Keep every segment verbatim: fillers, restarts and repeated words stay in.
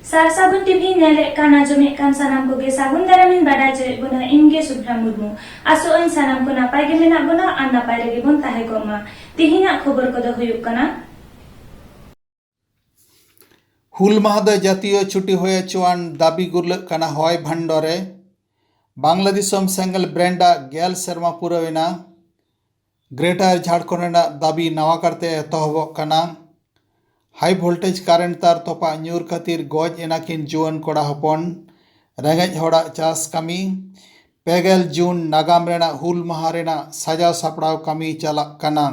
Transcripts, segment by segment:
ᱥᱟᱨ ᱥᱟᱹᱜᱩᱱ ᱴᱤᱵᱷᱤ ᱧᱮᱞᱮᱫ ᱠᱟᱱ, ᱟᱸᱡᱚᱢᱮᱫ ᱠᱟᱱ ᱥᱟᱱᱟᱢ ᱠᱚᱜᱮ ᱥᱟᱹᱜᱩᱱ ᱫᱟᱨᱟᱢᱤᱧ ᱵᱟᱰᱟᱭ ᱦᱚᱪᱚᱭᱮᱫ ᱵᱚᱱᱟ᱾ ᱤᱧ ᱜᱮ ᱥᱩᱵᱷᱨᱟ ᱢᱩᱨᱢᱩ᱾ ᱟᱥᱚᱜ ᱟᱹᱧ ᱥᱟᱱᱟᱢ ᱠᱚ ᱱᱟᱯᱟᱭ ᱜᱮ ᱢᱮᱱᱟᱜ ᱵᱚᱱᱟ ᱟᱨ ᱱᱟᱯᱟᱭ ᱨᱮᱜᱮ ᱵᱚᱱ ᱛᱟᱦᱮᱸ ᱠᱚᱜ ᱢᱟ᱾ ᱛᱤᱦᱤᱧᱟᱜ ᱠᱷᱚᱵᱚᱨ ᱠᱚᱫᱚ ᱦᱩᱭᱩᱜ ᱠᱟᱱᱟ᱾ ᱦᱩᱞ ᱢᱟᱦᱟ ᱫᱚ ᱡᱟᱹᱛᱤᱭᱚ ᱪᱷᱩᱴᱤ ᱦᱩᱭ ᱦᱚᱪᱚᱣᱟᱱ ᱫᱟᱹᱵᱤ ᱜᱩᱨᱞᱟᱹᱜ ᱠᱟᱱᱟ ᱦᱚᱭ ᱵᱷᱟᱱᱰᱚ ᱨᱮ᱾ ᱵᱟᱝᱞᱟ ᱫᱤᱥᱚᱢ ᱥᱮᱸᱜᱮᱞ ᱵᱨᱮᱱᱰ ᱟᱜ ᱜᱮᱞ ᱥᱮᱨᱢᱟ ᱯᱩᱨᱟᱹᱣ ᱮᱱᱟ᱾ ᱜᱨᱮᱴᱟᱨ ᱡᱷᱟᱲᱠᱷᱚᱸᱰ ᱨᱮᱱᱟᱜ ᱫᱟᱹᱵᱤ ᱱᱟᱣᱟ ᱠᱟᱨᱛᱮ ᱮᱛᱚᱦᱚᱵᱚᱜ ᱠᱟᱱᱟ᱾ ᱦᱟᱭ ᱵᱷᱳᱞᱴᱮᱡᱽ ᱠᱟᱨᱮᱱᱴ ᱛᱟᱨ ᱛᱚᱯᱟᱜ ᱧᱩᱨ ᱠᱷᱟᱹᱛᱤᱨ ᱜᱚᱡ ᱮᱱᱟᱠᱤᱱ ᱡᱩᱣᱟᱹᱱ ᱠᱚᱲᱟ ᱦᱚᱯᱚᱱ᱾ ᱨᱮᱸᱜᱮᱡ ᱦᱚᱲᱟᱜ ᱪᱟᱥ ᱠᱟᱹᱢᱤ᱾ ᱯᱮ ᱜᱮᱞ ᱡᱩᱱ ᱱᱟᱜᱟᱢ ᱨᱮᱱᱟᱜ ᱦᱩᱞ ᱢᱟᱦᱟ ᱨᱮᱱᱟᱜ ᱥᱟᱡᱟᱣ ᱥᱟᱯᱲᱟᱣ ᱠᱟᱹᱢᱤ ᱪᱟᱞᱟᱜ ᱠᱟᱱᱟ᱾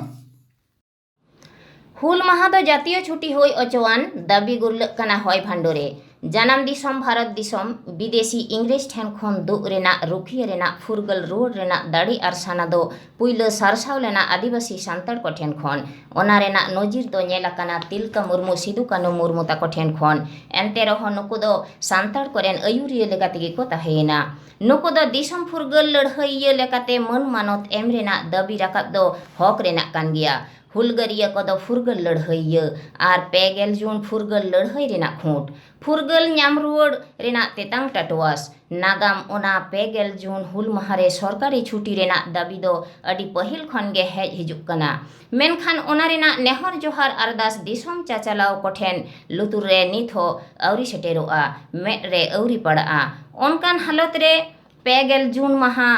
ᱦᱩᱞ ᱢᱟᱦᱟ ᱫᱚ ᱡᱟᱹᱛᱤᱭᱚ ᱪᱷᱩᱴᱤ ᱦᱩᱭ ᱚᱪᱚᱣᱟᱱ ᱫᱟᱹᱵᱤ ᱜᱩᱨᱞᱟᱹᱜ ᱠᱟᱱᱟ ᱦᱚᱭ ᱵᱷᱟᱱᱰᱚ ᱨᱮ᱾ ᱡᱟᱱᱟᱢ ᱫᱤᱥᱚᱢ ᱵᱷᱟᱨᱚᱛ ᱫᱤᱥᱚᱢ ᱵᱤᱫᱮᱥᱤ ᱤᱝᱨᱮᱡᱽ ᱴᱷᱮᱱ ᱠᱷᱚᱱ ᱫᱩᱜ ᱨᱮᱱᱟᱜ, ᱨᱩᱠᱷᱤᱭᱟᱹ ᱨᱮᱱᱟᱜ, ᱯᱷᱩᱨᱜᱟᱹᱞ ᱨᱩᱣᱟᱹᱲ ᱨᱮᱱᱟᱜ ᱫᱟᱲᱮ ᱟᱨ ᱥᱟᱱᱟ ᱫᱚ ᱯᱩᱭᱞᱟᱹ ᱥᱟᱨᱥᱟᱣ ᱞᱮᱱᱟ ᱟᱹᱫᱤᱵᱟᱹᱥᱤ ᱥᱟᱱᱛᱟᱲ ᱠᱚ ᱴᱷᱮᱱ ᱠᱷᱚᱱ᱾ ᱚᱱᱟ ᱨᱮᱱᱟᱜ ᱱᱚᱡᱤᱨ ᱫᱚ ᱧᱮᱞ ᱟᱠᱟᱱᱟ ᱛᱤᱞᱠᱟᱹ ᱢᱩᱨᱢᱩ, ᱥᱤᱫᱩ ᱠᱟᱹᱱᱩ ᱢᱩᱨᱢᱩ ᱛᱟᱠᱚ ᱴᱷᱮᱱ ᱠᱷᱚᱱ᱾ ᱮᱱᱛᱮ ᱨᱮᱦᱚᱸ ᱱᱩᱠᱩ ᱫᱚ ᱥᱟᱱᱛᱟᱲ ᱠᱚᱨᱮᱱ ᱟᱹᱭᱩᱨᱤᱭᱟᱹ ᱞᱮᱠᱟ ᱛᱮᱜᱮ ᱠᱚ ᱛᱟᱦᱮᱸᱭᱮᱱᱟ᱾ ᱱᱩᱠᱩ ᱫᱚ ᱫᱤᱥᱚᱢ ᱯᱷᱩᱨᱜᱟᱹᱞ ᱞᱟᱹᱲᱦᱟᱹᱭᱤᱭᱟᱹ ᱞᱮᱠᱟᱛᱮ ᱢᱟᱹᱱ ᱢᱟᱱᱚᱛ ᱮᱢ ᱨᱮᱱᱟᱜ ᱫᱟᱹᱵᱤ ᱨᱟᱠᱟᱵ ᱫᱚ ᱦᱚᱠ ᱨᱮᱱᱟᱜ ᱠᱟᱱ ᱜᱮᱭᱟ᱾ ᱦᱩᱞᱜᱟᱹᱨᱤᱭᱟᱹ ᱠᱚᱫᱚ ᱯᱷᱩᱨᱜᱟᱹᱞ ᱞᱟᱹᱲᱦᱟᱹᱭᱤᱭᱟᱹ ᱟᱨ ᱯᱮ ᱜᱮᱞ ᱡᱩᱱ ᱯᱷᱩᱨᱜᱟᱹᱞ ᱞᱟᱹᱲᱦᱟᱹᱭ ᱨᱮᱱᱟᱜ ᱠᱷᱩᱸᱴ᱾ ᱯᱷᱩᱨᱜᱟᱹᱞ ᱧᱟᱢ ᱨᱩᱣᱟᱹᱲ ᱨᱮᱱᱟᱜ ᱛᱮᱛᱟᱝ ᱴᱟᱴᱣᱟᱥ᱾ ᱱᱟᱜᱟᱢ ᱚᱱᱟ ᱯᱮ ᱜᱮᱞ ᱡᱩᱱ ᱦᱩᱞ ᱢᱟᱦᱟ ᱨᱮ ᱥᱚᱨᱠᱟᱨᱤ ᱪᱷᱩᱴᱤ ᱨᱮᱱᱟᱜ ᱫᱟᱹᱵᱤ ᱫᱚ ᱟᱹᱰᱤ ᱯᱟᱹᱦᱤᱞ ᱠᱷᱚᱱ ᱜᱮ ᱦᱮᱡ ᱦᱤᱡᱩᱜ ᱠᱟᱱᱟ᱾ ᱢᱮᱱᱠᱷᱟᱱ ᱚᱱᱟ ᱨᱮᱱᱟᱜ ᱱᱮᱦᱚᱨ ᱡᱚᱦᱟᱨ ᱟᱨᱫᱟᱥ ᱫᱤᱥᱚᱢ ᱪᱟᱪᱟᱞᱟᱣ ᱠᱚᱴᱷᱮᱱ ᱞᱩᱛᱩᱨ ᱨᱮ ᱱᱤᱛ ᱦᱚᱸ ᱟᱹᱣᱨᱤ ᱥᱮᱴᱮᱨᱚᱜᱼᱟ, ᱢᱮᱫ ᱨᱮ ᱟᱹᱣᱨᱤ ᱯᱟᱲᱟᱜᱼᱟ᱾ ᱚᱱᱠᱟᱱ ᱦᱟᱞᱚᱛ ᱨᱮ ᱯᱮ ᱜᱮᱞ ᱡᱩᱱ ᱢᱟᱦᱟ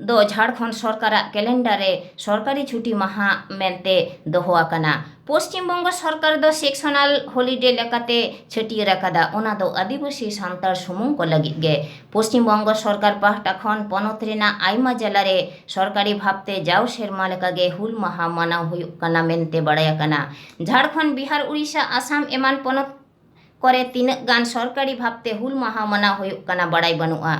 ᱫᱚ ᱡᱷᱟᱲᱠᱷᱚᱸᱰ ᱥᱚᱨᱠᱟᱨᱟᱜ ᱠᱮᱞᱮᱱᱰᱟᱨ ᱨᱮ ᱥᱚᱨᱠᱟᱨᱤ ᱪᱷᱩᱴᱤ ᱢᱟᱦᱟ ᱢᱮᱱᱛᱮ ᱫᱚᱦᱚ ᱟᱠᱟᱱᱟ᱾ ᱯᱚᱥᱪᱤᱢ ᱵᱚᱝᱜᱚ ᱥᱚᱨᱠᱟᱨ ᱫᱚ ᱥᱮᱠᱥᱚᱱᱟᱞ ᱦᱚᱞᱤᱰᱮ ᱞᱮᱠᱟᱛᱮ ᱪᱷᱟᱹᱴᱭᱟᱹᱨ ᱟᱠᱟᱫᱟ, ᱚᱱᱟ ᱫᱚ ᱟᱹᱫᱤᱵᱟᱹᱥᱤ ᱥᱟᱱᱛᱟᱲ ᱥᱩᱢᱩᱝ ᱠᱚ ᱞᱟᱹᱜᱤᱫ ᱜᱮ᱾ ᱯᱚᱥᱪᱤᱢ ᱵᱚᱝᱜᱚ ᱥᱚᱨᱠᱟᱨ ᱯᱟᱦᱴᱟ ᱠᱷᱚᱱ ᱯᱚᱱᱚᱛ ᱨᱮᱱᱟᱜ ᱟᱭᱢᱟ ᱡᱮᱞᱟ ᱨᱮ ᱥᱚᱨᱠᱟᱨᱤ ᱵᱷᱟᱵᱽᱛᱮ ᱡᱟᱣ ᱥᱮᱨᱢᱟ ᱞᱮᱠᱟᱜᱮ ᱦᱩᱞ ᱢᱟᱦᱟ ᱢᱟᱱᱟᱣ ᱦᱩᱭᱩᱜ ᱠᱟᱱᱟ ᱢᱮᱱᱛᱮ ᱵᱟᱲᱟᱭ ᱟᱠᱟᱱᱟ᱾ ᱡᱷᱟᱲᱠᱷᱚᱸᱰ, ᱵᱤᱦᱟᱨ, ᱩᱲᱤᱥᱥᱟ, ᱟᱥᱟᱢ ᱮᱢᱟᱱ ᱯᱚᱱᱚᱛ ᱠᱚᱨᱮ ᱛᱤᱱᱟᱹᱜ ᱜᱟᱱ ᱥᱚᱨᱠᱟᱨᱤ ᱵᱷᱟᱵᱽᱛᱮ ᱦᱩᱞ ᱢᱟᱦᱟ ᱢᱟᱱᱟᱣ ᱦᱩᱭᱩᱜ ᱠᱟᱱᱟ ᱵᱟᱲᱟᱭ ᱵᱟᱹᱱᱩᱜᱼᱟ᱾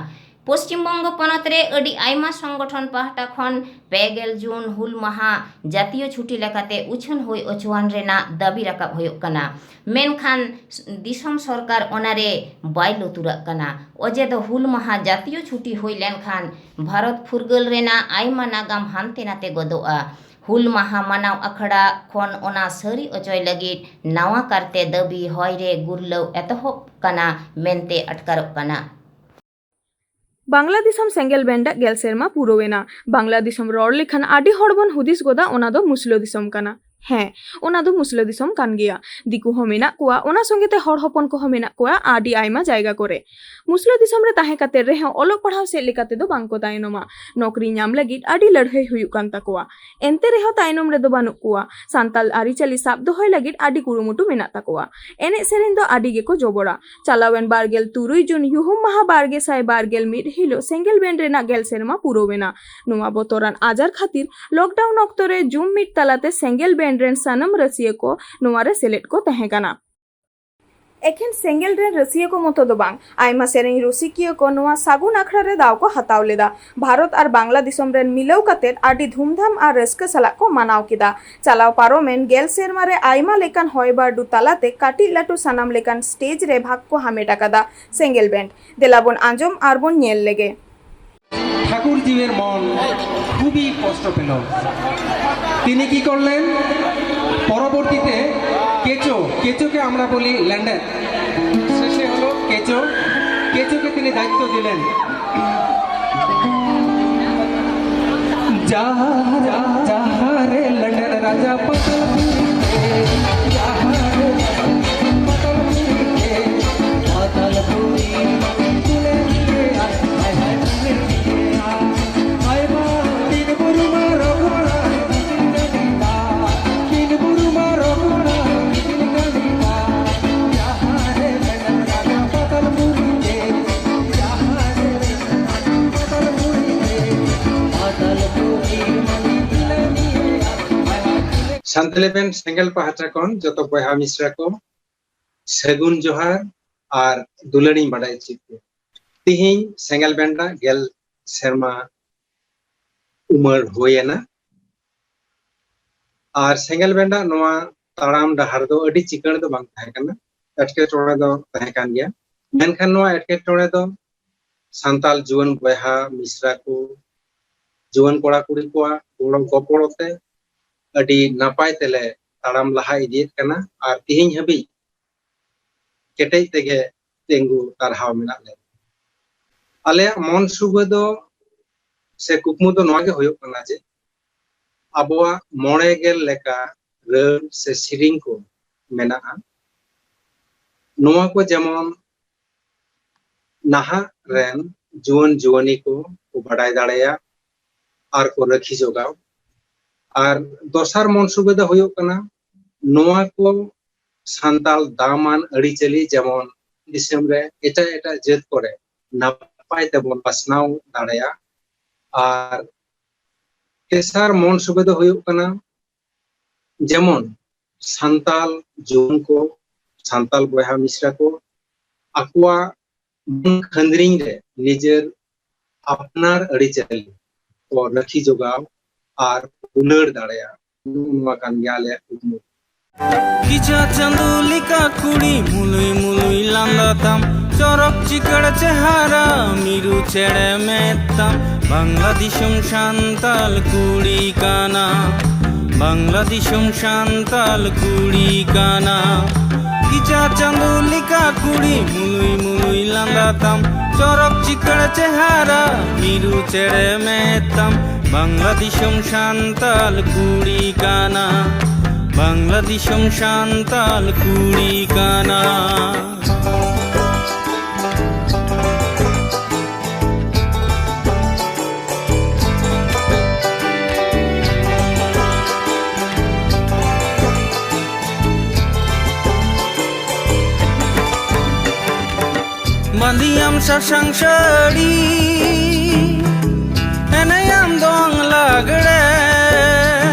ᱯᱚᱥᱪᱤᱢ ᱵᱚᱝᱜᱚ ᱯᱚᱱᱚᱛ ᱨᱮ ᱟᱹᱰᱤ ᱟᱭᱢᱟ ᱥᱚᱝᱜᱚᱴᱷᱚᱱ ᱯᱟᱦᱴᱟ ᱠᱷᱚᱱ ᱯᱮ ᱜᱮᱞ ᱡᱩᱱ ᱦᱩᱞ ᱢᱟᱦᱟ ᱡᱟᱹᱛᱤᱭᱚ ᱪᱷᱩᱴᱤ ᱞᱮᱠᱟᱛᱮ ᱩᱪᱷᱟᱹᱱ ᱦᱩᱭ ᱚᱪᱚᱣᱟᱱ ᱨᱮᱱᱟᱜ ᱫᱟᱹᱵᱤ ᱨᱟᱠᱟᱵ ᱦᱩᱭᱩᱜ ᱠᱟᱱᱟ᱾ ᱢᱮᱱᱠᱷᱟᱱ ᱫᱤᱥᱚᱢ ᱥᱚᱨᱠᱟᱨ ᱚᱱᱟᱨᱮ ᱵᱟᱭ ᱞᱩᱛᱩᱨᱟᱜ ᱠᱟᱱᱟ᱾ ᱚᱡᱮ ᱫᱚ ᱦᱩᱞ ᱢᱟᱦᱟ ᱡᱟᱹᱛᱤᱭᱚ ᱪᱷᱩᱴᱤ ᱦᱩᱭ ᱞᱮᱱᱠᱷᱟᱱ ᱵᱷᱟᱨᱚᱛ ᱯᱷᱩᱨᱜᱟᱹᱞ ᱨᱮᱱᱟᱜ ᱟᱭᱢᱟ ᱱᱟᱜᱟᱢ ᱦᱟᱱᱛᱮ ᱱᱟᱛᱮ ᱜᱚᱫᱚᱜᱼᱟ᱾ ᱦᱩᱞ ᱢᱟᱦᱟ ᱢᱟᱱᱟᱣ ᱟᱠᱷᱲᱟ ᱠᱷᱚᱱ ᱚᱱᱟ ᱥᱟᱹᱨᱤ ᱚᱪᱚᱭ ᱞᱟᱹᱜᱤᱫ ᱱᱟᱣᱟ ᱠᱟᱨᱛᱮ ᱫᱟᱹᱵᱤ ᱦᱚᱭ ᱨᱮ ᱜᱩᱨᱞᱟᱹᱣ ᱮᱛᱚᱦᱚᱵ ᱠᱟᱱᱟ ᱢᱮᱱᱛᱮ ᱟᱴᱠᱟᱨᱚᱜ ᱠᱟᱱᱟ᱾ ᱵᱟᱝᱞᱟ ᱫᱤᱥᱚᱢ ᱥᱮᱸᱜᱮᱞ ᱵᱮᱱᱰᱟᱜ ᱜᱮᱞ ᱥᱮᱨᱢᱟ ᱯᱩᱨᱟᱹᱣ ᱮᱱᱟ᱾ ᱵᱟᱝᱞᱟ ᱫᱤᱥᱚᱢ ᱨᱚᱲ ᱞᱮᱠᱷᱟᱱ ᱟᱹᱰᱤ ᱦᱚᱲ ᱵᱚᱱ ᱦᱩᱫᱤᱥ ᱜᱚᱫᱟ, ᱚᱱᱟ ᱫᱚ ᱢᱩᱥᱞᱟᱹ ᱫᱤᱥᱚᱢ ᱠᱟᱱᱟ᱾ ᱦᱮᱸ, ᱚᱱᱟ ᱫᱚ ᱢᱩᱥᱞᱟᱹ ᱫᱤᱥᱚᱢ ᱠᱟᱱ ᱜᱮᱭᱟ᱾ ᱫᱤᱠᱩ ᱦᱚᱸ ᱢᱮᱱᱟᱜ ᱠᱚᱣᱟ, ᱚᱱᱟ ᱥᱚᱸᱜᱮ ᱛᱮ ᱦᱚᱲ ᱦᱚᱯᱚᱱ ᱠᱚᱦᱚᱸ ᱢᱮᱱᱟᱜ ᱠᱚᱣᱟ ᱟᱹᱰᱤ ᱟᱭᱢᱟ ᱡᱟᱭᱜᱟ ᱠᱚᱨᱮ᱾ ᱢᱩᱥᱞᱟᱹ ᱫᱤᱥᱚᱢ ᱨᱮ ᱛᱟᱦᱮᱸ ᱠᱟᱛᱮ ᱨᱮᱦᱚᱸ ᱚᱞᱚᱜ ᱯᱟᱲᱦᱟᱣ ᱥᱮᱫ ᱞᱮᱠᱟ ᱛᱮᱫᱚ ᱵᱟᱝ ᱠᱚ ᱛᱟᱭᱱᱚᱢᱟ᱾ ᱱᱚᱠᱨᱤ ᱧᱟᱢ ᱞᱟᱹᱜᱤᱫ ᱟᱹᱰᱤ ᱞᱟᱹᱲᱦᱟᱹᱭ ᱦᱩᱭᱩᱜ ᱠᱟᱱ ᱛᱟᱠᱚᱣᱟ᱾ ᱮᱱᱛᱮ ᱨᱮᱦᱚᱸ ᱛᱟᱭᱱᱚᱢ ᱨᱮᱫᱚ ᱵᱟᱹᱱᱩᱜ ᱠᱚᱣᱟ᱾ ᱥᱟᱱᱛᱟᱞ ᱟᱹᱨᱤᱪᱟᱹᱞᱤ ᱥᱟᱵ ᱫᱚᱦᱚᱭ ᱞᱟᱹᱜᱤᱫ ᱟᱹᱰᱤ ᱠᱩᱨᱩᱢᱩᱴᱩ ᱢᱮᱱᱟᱜ ᱛᱟᱠᱚᱣᱟ᱾ ᱮᱱᱮᱡ ᱥᱮᱨᱮᱧ ᱫᱚ ᱟᱹᱰᱤ ᱜᱮᱠᱚ ᱡᱚᱵᱚᱨᱟ᱾ ᱪᱟᱞᱟᱣᱮᱱ ᱵᱟᱨᱜᱮᱞ ᱛᱩᱨᱩᱭ ᱡᱩᱱ ᱧᱩᱦᱩᱢ ᱢᱟᱦᱟ ᱵᱟᱨ ᱜᱮᱥᱟᱭ ᱵᱟᱨᱜᱮᱞ ᱢᱤᱫ ᱦᱤᱞᱳᱜ ᱥᱮᱸᱜᱮᱞ ᱵᱮᱱᱰ ᱨᱮᱱᱟᱜ ᱜᱮᱞ ᱥᱮᱨᱢᱟ ᱯᱩᱨᱟᱹᱣ ᱮᱱᱟ᱾ ᱱᱚᱣᱟ ᱵᱚᱛᱚᱨᱟᱱ ᱟᱡᱟᱨ ᱠᱷᱟᱹᱛᱤᱨ ᱞᱚᱠᱰᱟᱣᱩᱱ ᱚᱠᱛᱚ ᱨᱮ ᱡᱩᱢ ᱢᱤᱴ ᱛᱟᱞᱟᱛᱮ ᱥᱮᱸᱜᱮᱞ ᱵᱮᱱᱰ ᱨᱮᱱ ᱥᱟᱱᱟᱢ ᱨᱟᱹᱥᱤᱭᱟᱹ ᱠᱚ ᱱᱚᱣᱟ ᱨᱮ ᱥᱮᱞᱮᱫ ᱠᱚ ᱛᱟᱦᱮᱸ ᱠᱟᱱᱟ᱾ ᱮᱠᱷᱮᱱ ᱥᱮᱸᱜᱮᱞ ᱨᱮᱱ ᱨᱟᱹᱥᱤᱭᱟᱹ ᱠᱚ ᱢᱚᱛᱚ ᱫᱚ ᱵᱟᱝ, ᱟᱭᱢᱟ ᱥᱮᱨᱮᱧ ᱨᱩᱥᱤᱠᱤᱭᱟᱹ ᱠᱚ ᱱᱚᱣᱟ ᱥᱟᱹᱜᱩᱱ ᱟᱠᱷᱲᱟ ᱨᱮ ᱫᱟᱣ ᱠᱚ ᱦᱟᱛᱟᱣ ᱞᱮᱫᱟ᱾ ᱵᱷᱟᱨᱚᱛ ᱟᱨ ᱵᱟᱝᱞᱟ ᱫᱤᱥᱚᱢ ᱨᱮᱱ ᱢᱤᱞᱟᱹᱣ ᱠᱟᱛᱮᱫ ᱟᱹᱰᱤ ᱫᱷᱩᱢᱫᱷᱟᱢ ᱟᱨ ᱨᱟᱹᱥᱠᱟᱹ ᱥᱟᱞᱟᱜ ᱠᱚ ᱢᱟᱱᱟᱣ ᱠᱮᱫᱟ᱾ ᱪᱟᱞᱟᱣ ᱯᱟᱨᱚᱢᱮᱱ ᱜᱮᱞ ᱥᱮᱨᱢᱟ ᱨᱮ ᱟᱭᱢᱟ ᱞᱮᱠᱟᱱ ᱦᱚᱭ ᱵᱟᱹᱨᱰᱩ ᱛᱟᱞᱟᱛᱮ ᱠᱟᱹᱴᱤᱡ ᱞᱟᱹᱴᱩ ᱥᱟᱱᱟᱢ ᱞᱮᱠᱟᱱ ᱥᱴᱮᱡᱽ ᱨᱮ ᱵᱷᱟᱜᱽ ᱠᱚ ᱦᱟᱢᱮᱴ ᱟᱠᱟᱫᱟ ᱥᱮᱸᱜᱮᱞ ᱵᱮᱱᱰ᱾ ᱫᱮᱞᱟ ᱵᱚᱱ ᱟᱸᱡᱚᱢ ᱟᱨ ᱵᱚᱱ ᱧᱮᱞ ᱞᱮᱜᱮ᱾ ঠাকুরজিউর মন খুবই কষ্ট পেল। তিনি কি করলেন? পরবর্তীতে কেঁচো, কেঁচোকে আমরা বলি লেন্ডের, শেষে হলো কেঁচো, কেঁচোকে তিনি দায়িত্ব দিলেন। যাহারে, যাহারে লেন্ডের রাজা পাতালপুরীতে, যাহারে পাতালপুরীতে, পাতালপুরী মাটি তুলে নিয়ে আয়, আয়, আয়, তুলে নিয়ে আয়। আয় মা, তিন বুরু মা রঘুরা, তিন গানিতা, তিন বুরু মা রঘুরা, তিন গানিতা। যাহারে লেন্ডের রাজা পাতালপুরীতে, যাহারে লেন্ডের রাজা পাতালপুরীতে, পাতালপুরী মাটি তুলে নিয়ে আয়, আয়, আয়, তুলে ᱥᱟᱱᱛᱟᱞᱤ ᱵᱮᱱᱰ ᱥᱮᱸᱜᱮᱞ ᱯᱟᱦᱴᱟ ᱠᱷᱚᱱ ᱡᱚᱛᱚ ᱵᱚᱭᱦᱟ ᱢᱤᱥᱨᱟ ᱠᱚ ᱥᱟᱹᱜᱩᱱ ᱡᱚᱦᱟᱨ ᱟᱨ ᱫᱩᱞᱟᱹᱲᱤᱧ ᱵᱟᱰᱟᱭ ᱦᱚᱪᱚᱭᱮᱫ ᱯᱮᱭᱟ᱾ ᱛᱤᱦᱤᱧ ᱥᱮᱸᱜᱮᱞ ᱵᱮᱱᱰᱟᱜ ᱜᱮᱞ ᱥᱮᱨᱢᱟ ᱩᱢᱟᱹᱨ ᱦᱩᱭᱮᱱᱟ᱾ ᱟᱨ ᱥᱮᱸᱜᱮᱞ ᱵᱮᱱᱰᱟᱜ ᱱᱚᱣᱟ ᱛᱟᱲᱟᱢ ᱰᱟᱦᱟᱨ ᱫᱚ ᱟᱹᱰᱤ ᱪᱤᱠᱟᱹᱬ ᱫᱚ ᱵᱟᱝ ᱛᱟᱦᱮᱸ ᱠᱟᱱᱟ, ᱮᱴᱠᱮᱴᱚᱬᱮ ᱫᱚ ᱛᱟᱦᱮᱸ ᱠᱟᱱ ᱜᱮᱭᱟ᱾ ᱢᱮᱱᱠᱷᱟᱱ ᱱᱚᱣᱟ ᱮᱴᱠᱮᱴᱚᱬᱮ ᱫᱚ ᱥᱟᱱᱛᱟᱞ ᱡᱩᱣᱟᱹᱱ ᱵᱚᱭᱦᱟ ᱢᱤᱥᱨᱟ ᱠᱚ, ᱡᱩᱣᱟᱹᱱ ᱠᱚᱲᱟ ᱠᱩᱲᱤ ᱠᱚᱣᱟᱜ ᱜᱚᱲᱚ ᱜᱚᱯᱚᱲᱚ ᱛᱮ ᱟᱹᱰᱤ ᱱᱟᱯᱟᱭ ᱛᱮᱞᱮ ᱛᱟᱲᱟᱢ ᱞᱟᱦᱟ ᱤᱫᱤᱭᱮᱫ ᱠᱟᱱᱟ ᱟᱨ ᱛᱤᱦᱤᱧ ᱦᱟᱹᱵᱤᱡ ᱠᱮᱴᱮᱡ ᱛᱮᱜᱮ ᱛᱤᱸᱜᱩ ᱴᱟᱨᱦᱟᱣ ᱢᱮᱱᱟᱜ ᱞᱮᱭᱟ᱾ ᱟᱞᱮᱭᱟᱜ ᱢᱚᱱ ᱥᱩᱵᱟᱹ ᱫᱚ ᱥᱮ ᱠᱩᱠᱢᱩ ᱫᱚ ᱱᱚᱣᱟ ᱜᱮ ᱦᱩᱭᱩᱜ ᱠᱟᱱᱟ ᱡᱮ ᱟᱵᱚᱣᱟᱜ ᱢᱚᱬᱮ ᱜᱮᱞ ᱞᱮᱠᱟ ᱨᱟᱹᱲ ᱥᱮ ᱥᱮᱨᱮᱧ ᱠᱚ ᱢᱮᱱᱟᱜᱼᱟ᱾ ᱱᱚᱣᱟ ᱠᱚ ᱡᱮᱢᱚᱱ ᱱᱟᱦᱟᱜ ᱨᱮᱱ ᱡᱩᱣᱟᱹᱱ ᱡᱩᱣᱟᱹᱱᱤ ᱠᱚ ᱠᱚ ᱵᱟᱰᱟᱭ ᱫᱟᱲᱮᱭᱟᱜ ᱟᱨ ᱠᱚ ᱨᱟᱹᱠᱷᱤ ᱡᱚᱜᱟᱣ᱾ ᱟᱨ ᱫᱚᱥᱟᱨ ᱢᱚᱱ ᱥᱩᱵᱟᱹ ᱫᱚ ᱦᱩᱭᱩᱜ ᱠᱟᱱᱟ ᱱᱚᱣᱟ ᱠᱚ ᱥᱟᱱᱛᱟᱲ ᱫᱟᱢᱟᱱ ᱟᱹᱨᱤᱪᱟᱹᱞᱤ ᱡᱮᱢᱚᱱ ᱫᱤᱥᱚᱢ ᱨᱮ ᱮᱴᱟᱜ ᱮᱴᱟᱜ ᱡᱟᱹᱛ ᱠᱚᱨᱮ ᱱᱟᱯᱟᱭ ᱛᱮᱵᱚᱱ ᱯᱟᱥᱱᱟᱣ ᱫᱟᱲᱮᱭᱟᱜ᱾ ᱟᱨ ᱛᱮᱥᱟᱨ ᱢᱚᱱ ᱥᱩᱵᱟᱹ ᱫᱚ ᱦᱩᱭᱩᱜ ᱠᱟᱱᱟ ᱡᱮᱢᱚᱱ ᱥᱟᱱᱛᱟᱲ ᱡᱩᱣᱟᱹᱱ ᱠᱚ, ᱥᱟᱱᱛᱟᱲ ᱵᱚᱭᱦᱟ ᱢᱤᱥᱨᱟ ᱠᱚ ᱟᱠᱚᱣᱟᱜ ᱢᱚᱱ ᱠᱷᱟᱹᱱᱫᱽᱨᱤᱧ ᱨᱮ ᱱᱤᱡᱮᱨ ᱟᱯᱱᱟᱨ ᱟᱹᱨᱤᱪᱟᱹᱞᱤ ᱠᱚ ᱨᱟᱹᱠᱷᱤ ᱡᱚᱜᱟᱣ ᱟᱨ ᱩᱞᱟᱹᱲ ᱫᱟᱲᱮᱭᱟᱜ, ᱱᱚᱣᱟ ᱠᱟᱱ ᱜᱮᱭᱟ ᱟᱞᱮᱭᱟᱜ ᱠᱩᱠᱢᱩ᱾ ᱠᱤᱪᱟ ᱪᱟᱸᱫᱩ ᱞᱮᱠᱟ ᱠᱩᱲᱤ ᱢᱩᱞᱩᱭ ᱢᱩᱞᱩᱭ ᱞᱟᱸᱫᱟ ᱛᱟᱢ, ᱪᱚᱨᱚᱠ ᱪᱤᱠᱟᱹᱲ ᱪᱮᱦᱟᱨᱟ ᱢᱤᱨᱩ ᱪᱮᱬᱮ ᱢᱮᱫ ᱛᱟᱢ᱾ ᱵᱟᱝᱞᱟ ᱫᱤᱥᱚᱢ ᱥᱟᱱᱛᱟᱞ ᱠᱩᱲᱤ ᱠᱟᱱᱟ, ᱵᱟᱝᱞᱟ ᱫᱤᱥᱚᱢ ᱥᱟᱱᱛᱟᱞ ᱠᱩᱲᱤ ᱠᱟᱱᱟ᱾ ᱠᱤᱪᱟ ᱪᱟᱸᱫᱩ ᱞᱮᱠᱟ ᱠᱩᱲᱤ ᱢᱩᱞᱩᱭ ᱢᱩᱞᱩᱭ ᱞᱟᱸᱫᱟ ᱛᱟᱢ, ᱪᱚᱨᱚᱠ ᱪᱤᱠᱟᱹᱲ ᱪᱮᱦᱟᱨᱟ ᱢᱤᱨᱩ ᱪᱮᱬᱮ ᱢᱮᱫ ᱛᱟᱢ᱾ ᱵᱟᱝᱞᱟ ᱫᱤᱥᱚᱢ ᱥᱟᱱᱛᱟᱞ ᱠᱩᱲᱤ ᱠᱟᱱᱟ, ᱵᱟᱝᱞᱟ ᱫᱤᱥᱚᱢ ᱥᱟᱱᱛᱟᱞ ᱠᱩᱲᱤ ᱠᱟᱱᱟ᱾ ᱵᱟᱸᱫᱤᱭᱟᱢ ᱥᱟᱥᱟᱝ ᱥᱟᱹᱲᱤ, ᱮᱱᱮᱭᱟᱢ ᱫᱚᱝ ᱞᱟᱜᱽᱲᱮ,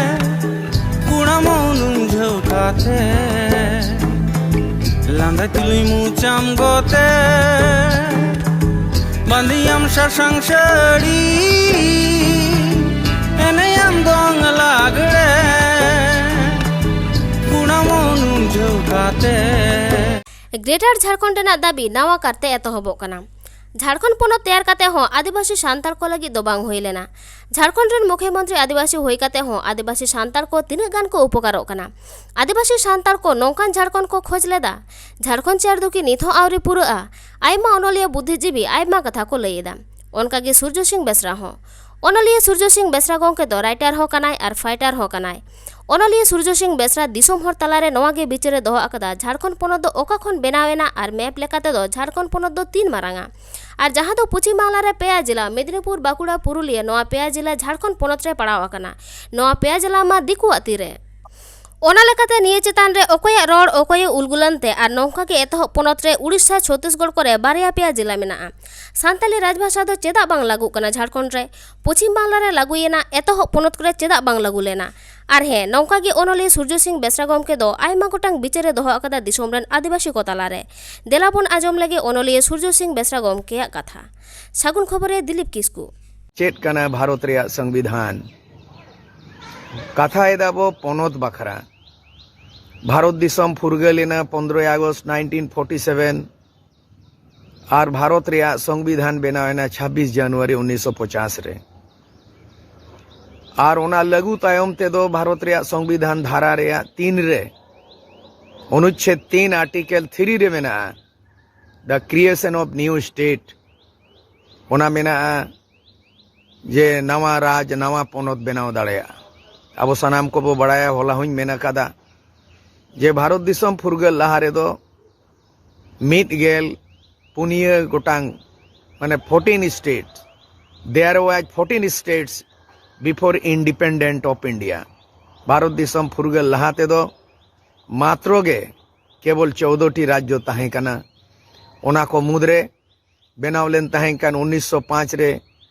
ᱠᱩᱲᱟᱢ ᱩᱱᱩᱢ ᱡᱷᱟᱹᱣ ᱠᱟᱛᱮ, ᱞᱟᱸᱫᱟ ᱛᱩᱞᱩᱡ ᱢᱩᱪᱟᱢ ᱜᱚᱛᱮ᱾ ᱵᱟᱸᱫᱤᱭᱟᱢ ᱥᱟᱥᱟᱝ ᱥᱟᱹᱲᱤ, ᱮᱱᱮᱭᱟᱢ ᱫᱚᱝ ᱞᱟᱜᱽᱲᱮ, ᱠᱩᱲᱟᱢ ᱩᱱᱩᱢ ᱡᱷᱟᱹᱣ ᱠᱟᱛᱮ᱾ ᱜᱨᱮᱴᱟᱨ ᱡᱷᱟᱲᱠᱷᱚᱸᱰ ᱨᱮᱱᱟᱜ ᱫᱟᱹᱵᱤ ᱱᱟᱣᱟ ᱠᱟᱨᱛᱮ ᱮᱛᱚᱦᱚᱵᱚᱜ ᱠᱟᱱᱟ᱾ ᱡᱷᱟᱲᱠᱷᱚᱸᱰ ᱯᱚᱱᱚᱛ ᱛᱮᱭᱟᱨ ᱠᱟᱛᱮ ᱦᱚᱸ ᱟᱹᱫᱤᱵᱟᱹᱥᱤ ᱥᱟᱱᱛᱟᱲ ᱠᱚ ᱞᱟᱹᱜᱤᱫ ᱫᱚ ᱵᱟᱝ ᱦᱩᱭ ᱞᱮᱱᱟ᱾ ᱡᱷᱟᱲᱠᱷᱚᱸᱰ ᱨᱮᱱ ᱢᱩᱠᱷᱭᱟᱹᱢᱚᱱᱛᱨᱤ ᱟᱹᱫᱤᱵᱟᱹᱥᱤ ᱦᱩᱭ ᱠᱟᱛᱮ ᱦᱚᱸ ᱟᱹᱫᱤᱵᱟᱹᱥᱤ ᱥᱟᱱᱛᱟᱲ ᱠᱚ ᱛᱤᱱᱟᱹᱜ ᱜᱟᱱ ᱠᱚ ᱩᱯᱚᱠᱟᱨᱚᱜ ᱠᱟᱱᱟ? ᱟᱹᱫᱤᱵᱟᱹᱥᱤ ᱥᱟᱱᱛᱟᱲ ᱠᱚ ᱱᱚᱝᱠᱟᱱ ᱡᱷᱟᱲᱠᱷᱚᱸᱰ ᱠᱚ ᱠᱷᱚᱡᱽ ᱞᱮᱫᱟ? ᱡᱷᱟᱲᱠᱷᱚᱸᱰ ᱪᱟᱨᱫᱩᱠᱤ ᱱᱤᱛ ᱦᱚᱸ ᱟᱹᱣᱨᱤ ᱯᱩᱨᱟᱹᱜᱼᱟ᱾ ᱟᱭᱢᱟ ᱚᱱᱚᱞᱤᱭᱟᱹ ᱵᱩᱫᱽᱫᱷᱤᱡᱤᱵᱤ ᱟᱭᱢᱟ ᱠᱟᱛᱷᱟ ᱠᱚ ᱞᱟᱹᱭ ᱮᱫᱟ᱾ ᱚᱱᱠᱟᱜᱮ ᱥᱩᱨᱡᱚ ᱥᱤᱝ ᱵᱮᱥᱨᱟ ᱦᱚᱸ᱾ ᱚᱱᱚᱞᱤᱭᱟᱹ ᱥᱩᱨᱡᱚ ᱥᱤᱝ ᱵᱮᱥᱨᱟ ᱜᱚᱢᱠᱮ ᱫᱚ ᱨᱟᱭᱴᱟᱨ ᱦᱚᱸ ᱠᱟᱱᱟᱭ ᱟᱨ ᱯᱷᱟᱭᱴᱟᱨ ᱦᱚᱸ ᱠᱟᱱᱟᱭ᱾ ᱚᱱᱚᱞᱤᱭᱟᱹ ᱥᱩᱨᱡᱚ ᱥᱤᱝ ᱵᱮᱥᱨᱟ ᱫᱤᱥᱚᱢ ᱦᱚᱲ ᱛᱟᱞᱟᱨᱮ ᱱᱚᱣᱟ ᱜᱮ ᱵᱤᱪᱟᱹᱨᱮ ᱫᱚᱦᱚ ᱟᱠᱟᱫᱟ, ᱡᱷᱟᱲᱠᱷᱚᱸᱰ ᱯᱚᱱᱚᱛ ᱫᱚ ᱚᱠᱟ ᱠᱷᱚᱱ ᱵᱮᱱᱟᱣ ᱮᱱᱟ ᱟᱨ ᱢᱮᱯ ᱞᱮᱠᱟ ᱛᱮᱫᱚ ᱡᱷᱟᱲᱠᱷᱚᱸᱰ ᱯᱚᱱᱚᱛ ᱫᱚ ᱛᱤᱱ ᱢᱟᱨᱟᱝᱟ? ᱟᱨ ᱡᱟᱦᱟᱸ ᱫᱚ ᱯᱚᱪᱷᱤᱢ ᱵᱟᱝᱞᱟ ᱨᱮ ᱯᱮᱭᱟ ᱡᱮᱞᱟ, ᱢᱮᱫᱤᱱᱤᱯᱩᱨ, ᱵᱟᱸᱠᱩᱲᱟ, ᱯᱩᱨᱩᱞᱤᱭᱟᱹ, ᱱᱚᱣᱟ ᱯᱮᱭᱟ ᱡᱮᱞᱟ ᱡᱷᱟᱲᱠᱷᱚᱸᱰ ᱯᱚᱱᱚᱛ ᱨᱮ ᱯᱟᱲᱟᱣ ᱟᱠᱟᱱᱟ᱾ ᱱᱚᱣᱟ ᱯᱮᱭᱟ ᱡᱮᱞᱟ ᱢᱟ ᱫᱤᱠᱩᱣᱟᱜ ᱛᱤᱨᱮ᱾ ᱚᱱᱟ ᱞᱮᱠᱟᱛᱮ ᱱᱤᱭᱟᱹ ᱪᱮᱛᱟᱱ ᱨᱮ ᱚᱠᱚᱭᱟᱜ ᱨᱚᱲ, ᱚᱠᱚᱭᱮ ᱩᱞᱜᱩᱞᱟᱱ ᱛᱮ? ᱟᱨ ᱱᱚᱝᱠᱟ ᱜᱮ ᱮᱛᱚᱦᱚᱵ ᱯᱚᱱᱚᱛ ᱨᱮ ᱩᱲᱤᱥᱥᱟ, ᱪᱷᱚᱛᱤᱥᱜᱚᱲ ᱠᱚᱨᱮ ᱵᱟᱨᱭᱟ ᱯᱮᱭᱟ ᱡᱮᱞᱟ ᱢᱮᱱᱟᱜᱼᱟ᱾ ᱥᱟᱱᱛᱟᱞᱤ ᱨᱟᱡᱽᱵᱷᱟᱥᱟ ᱫᱚ ᱪᱮᱫᱟᱜ ᱵᱟᱝ ᱞᱟᱹᱜᱩᱜ ᱠᱟᱱᱟ ᱡᱷᱟᱲᱠᱷᱚᱸᱰ ᱨᱮ? ᱯᱚᱪᱷᱤᱢ ᱵᱟᱝᱞᱟ ᱨᱮ ᱞᱟᱹᱜᱩᱭᱮᱱᱟ, ᱮᱛᱚᱦᱚᱵ ᱯᱚᱱᱚᱛ ᱠᱚᱨᱮ ᱪᱮᱫᱟᱜ ᱵᱟᱝ ᱞᱟᱹᱜᱩ ᱞᱮᱱᱟ? ᱟᱨ ᱦᱮᱸ, ᱱᱚᱝᱠᱟ ᱜᱮ ᱚᱱᱚᱞᱤᱭᱟᱹ ᱥᱩᱨᱡᱚ ᱥᱤᱝ ᱵᱮᱥᱨᱟ ᱜᱚᱢᱠᱮ ᱫᱚ ᱟᱭᱢᱟ ᱜᱚᱴᱟᱝ ᱵᱤᱪᱟᱹᱨᱮ ᱫᱚᱦᱚ ᱟᱠᱟᱫᱟ ᱫᱤᱥᱚᱢ ᱨᱮᱱ ᱟᱹᱫᱤᱵᱟᱹᱥᱤ ᱠᱚ ᱛᱟᱞᱟᱨᱮ᱾ ᱫᱮᱞᱟ ᱵᱚᱱ ᱟᱸᱡᱚᱢ ᱞᱮᱜᱮ ᱚᱱᱚᱞᱤᱭᱟᱹ ᱥᱩᱨᱡᱚ ᱥᱤᱝ ᱵᱮᱥᱨᱟ ᱜᱚᱢᱠᱮᱭᱟᱜ ᱠᱟᱛᱷᱟ᱾ ᱥᱟᱹᱜᱩᱱ ᱠᱷᱚᱵᱚᱨᱮ ᱫᱤᱞᱤᱯ ᱠᱤᱥᱠᱩ᱾ ᱪᱮᱫ ᱠᱟᱱᱟ ᱵᱷᱟᱨᱚᱛ ᱨᱮᱭᱟᱜ ᱥᱚᱝᱵᱤᱫᱷᱟᱱ? ᱠᱟᱛᱷᱟ ᱮᱫᱟ ᱵᱚ ᱯᱚᱱᱚᱛ ᱵᱟᱠᱷᱨᱟ᱾ ᱵᱷᱟᱨᱚᱛ ᱫᱤᱥᱚᱢ ᱯᱷᱩᱨᱜᱟᱹᱞ ᱮᱱᱟ ᱯᱚᱱᱫᱽᱨᱚᱭ ᱟᱜᱚᱥᱴ ᱱᱟᱭᱤᱱᱴᱤᱱ ᱯᱷᱳᱨᱴᱤ ᱥᱮᱵᱷᱮᱱ, ᱟᱨ ᱵᱷᱟᱨᱚᱛ ᱨᱮᱭᱟᱜ ᱥᱚᱝᱵᱤᱫᱷᱟᱱ ᱵᱮᱱᱟᱣ ᱮᱱᱟ ᱪᱷᱟᱵᱵᱤᱥ ᱡᱟᱱᱩᱣᱟᱨᱤ ᱩᱱᱤᱥᱥᱚ ᱯᱚᱪᱟᱥ ᱨᱮ᱾ ᱟᱨ ᱚᱱᱟ ᱞᱟᱹᱜᱩ ᱛᱟᱭᱚᱢ ᱛᱮᱫᱚ ᱵᱷᱟᱨᱚᱛ ᱨᱮᱭᱟᱜ ᱥᱚᱝᱵᱤᱫᱷᱟᱱ ᱫᱷᱟᱨᱟ ᱨᱮᱭᱟᱜ ᱛᱤᱱ ᱨᱮ, ᱚᱱᱩᱪᱪᱷᱮᱫ ᱛᱤᱱ, ᱟᱨᱴᱤᱠᱮᱞ ᱛᱷᱨᱤ ᱨᱮ ᱢᱮᱱᱟᱜᱼᱟ, the creation of new state᱾ ᱚᱱᱟ ᱢᱮᱱᱟᱜᱼᱟ ᱡᱮ ᱱᱟᱣᱟ ᱨᱟᱡᱽ, ᱱᱟᱣᱟ ᱯᱚᱱᱚᱛ ᱵᱮᱱᱟᱣ ᱫᱟᱲᱮᱭᱟᱜᱼᱟ᱾ ᱟᱵᱚ ᱥᱟᱱᱟᱢ ᱠᱚᱵᱚ ᱵᱟᱲᱟᱭᱟ, ᱦᱚᱞᱟ ᱦᱚᱧ ᱢᱮᱱ ᱟᱠᱟᱫᱟ ᱡᱮ ᱵᱷᱟᱨᱚᱛ ᱫᱤᱥᱚᱢ ᱯᱷᱩᱨᱜᱟᱹᱞ ᱞᱟᱦᱟ ᱨᱮᱫᱚ ᱢᱤᱫ ᱜᱮᱞ ᱯᱩᱱᱭᱟᱹ ᱜᱚᱴᱟᱝ, ᱢᱟᱱᱮ fourteen states, there was fourteen states before independent of India᱾ Bharat ᱫᱤᱥᱚᱢ ᱯᱷᱩᱨᱜᱟᱹᱞ ᱞᱟᱦᱟ ᱛᱮᱫᱚ ᱢᱟᱛᱨᱚ ᱜᱮ ᱠᱮᱵᱚᱞ ᱪᱳᱫᱽᱫᱳ ᱴᱤ ᱨᱟᱡᱽᱡᱚ ᱛᱟᱦᱮᱸ ᱠᱟᱱᱟ᱾ ᱚᱱᱟ ᱠᱚ ᱢᱩᱫᱽᱨᱮ ᱵᱮᱱᱟᱣ ᱞᱮᱱ ᱛᱟᱦᱮᱸ ᱠᱟᱱ ᱩᱱᱤᱥᱥᱚ ᱯᱟᱸᱪ ᱨᱮ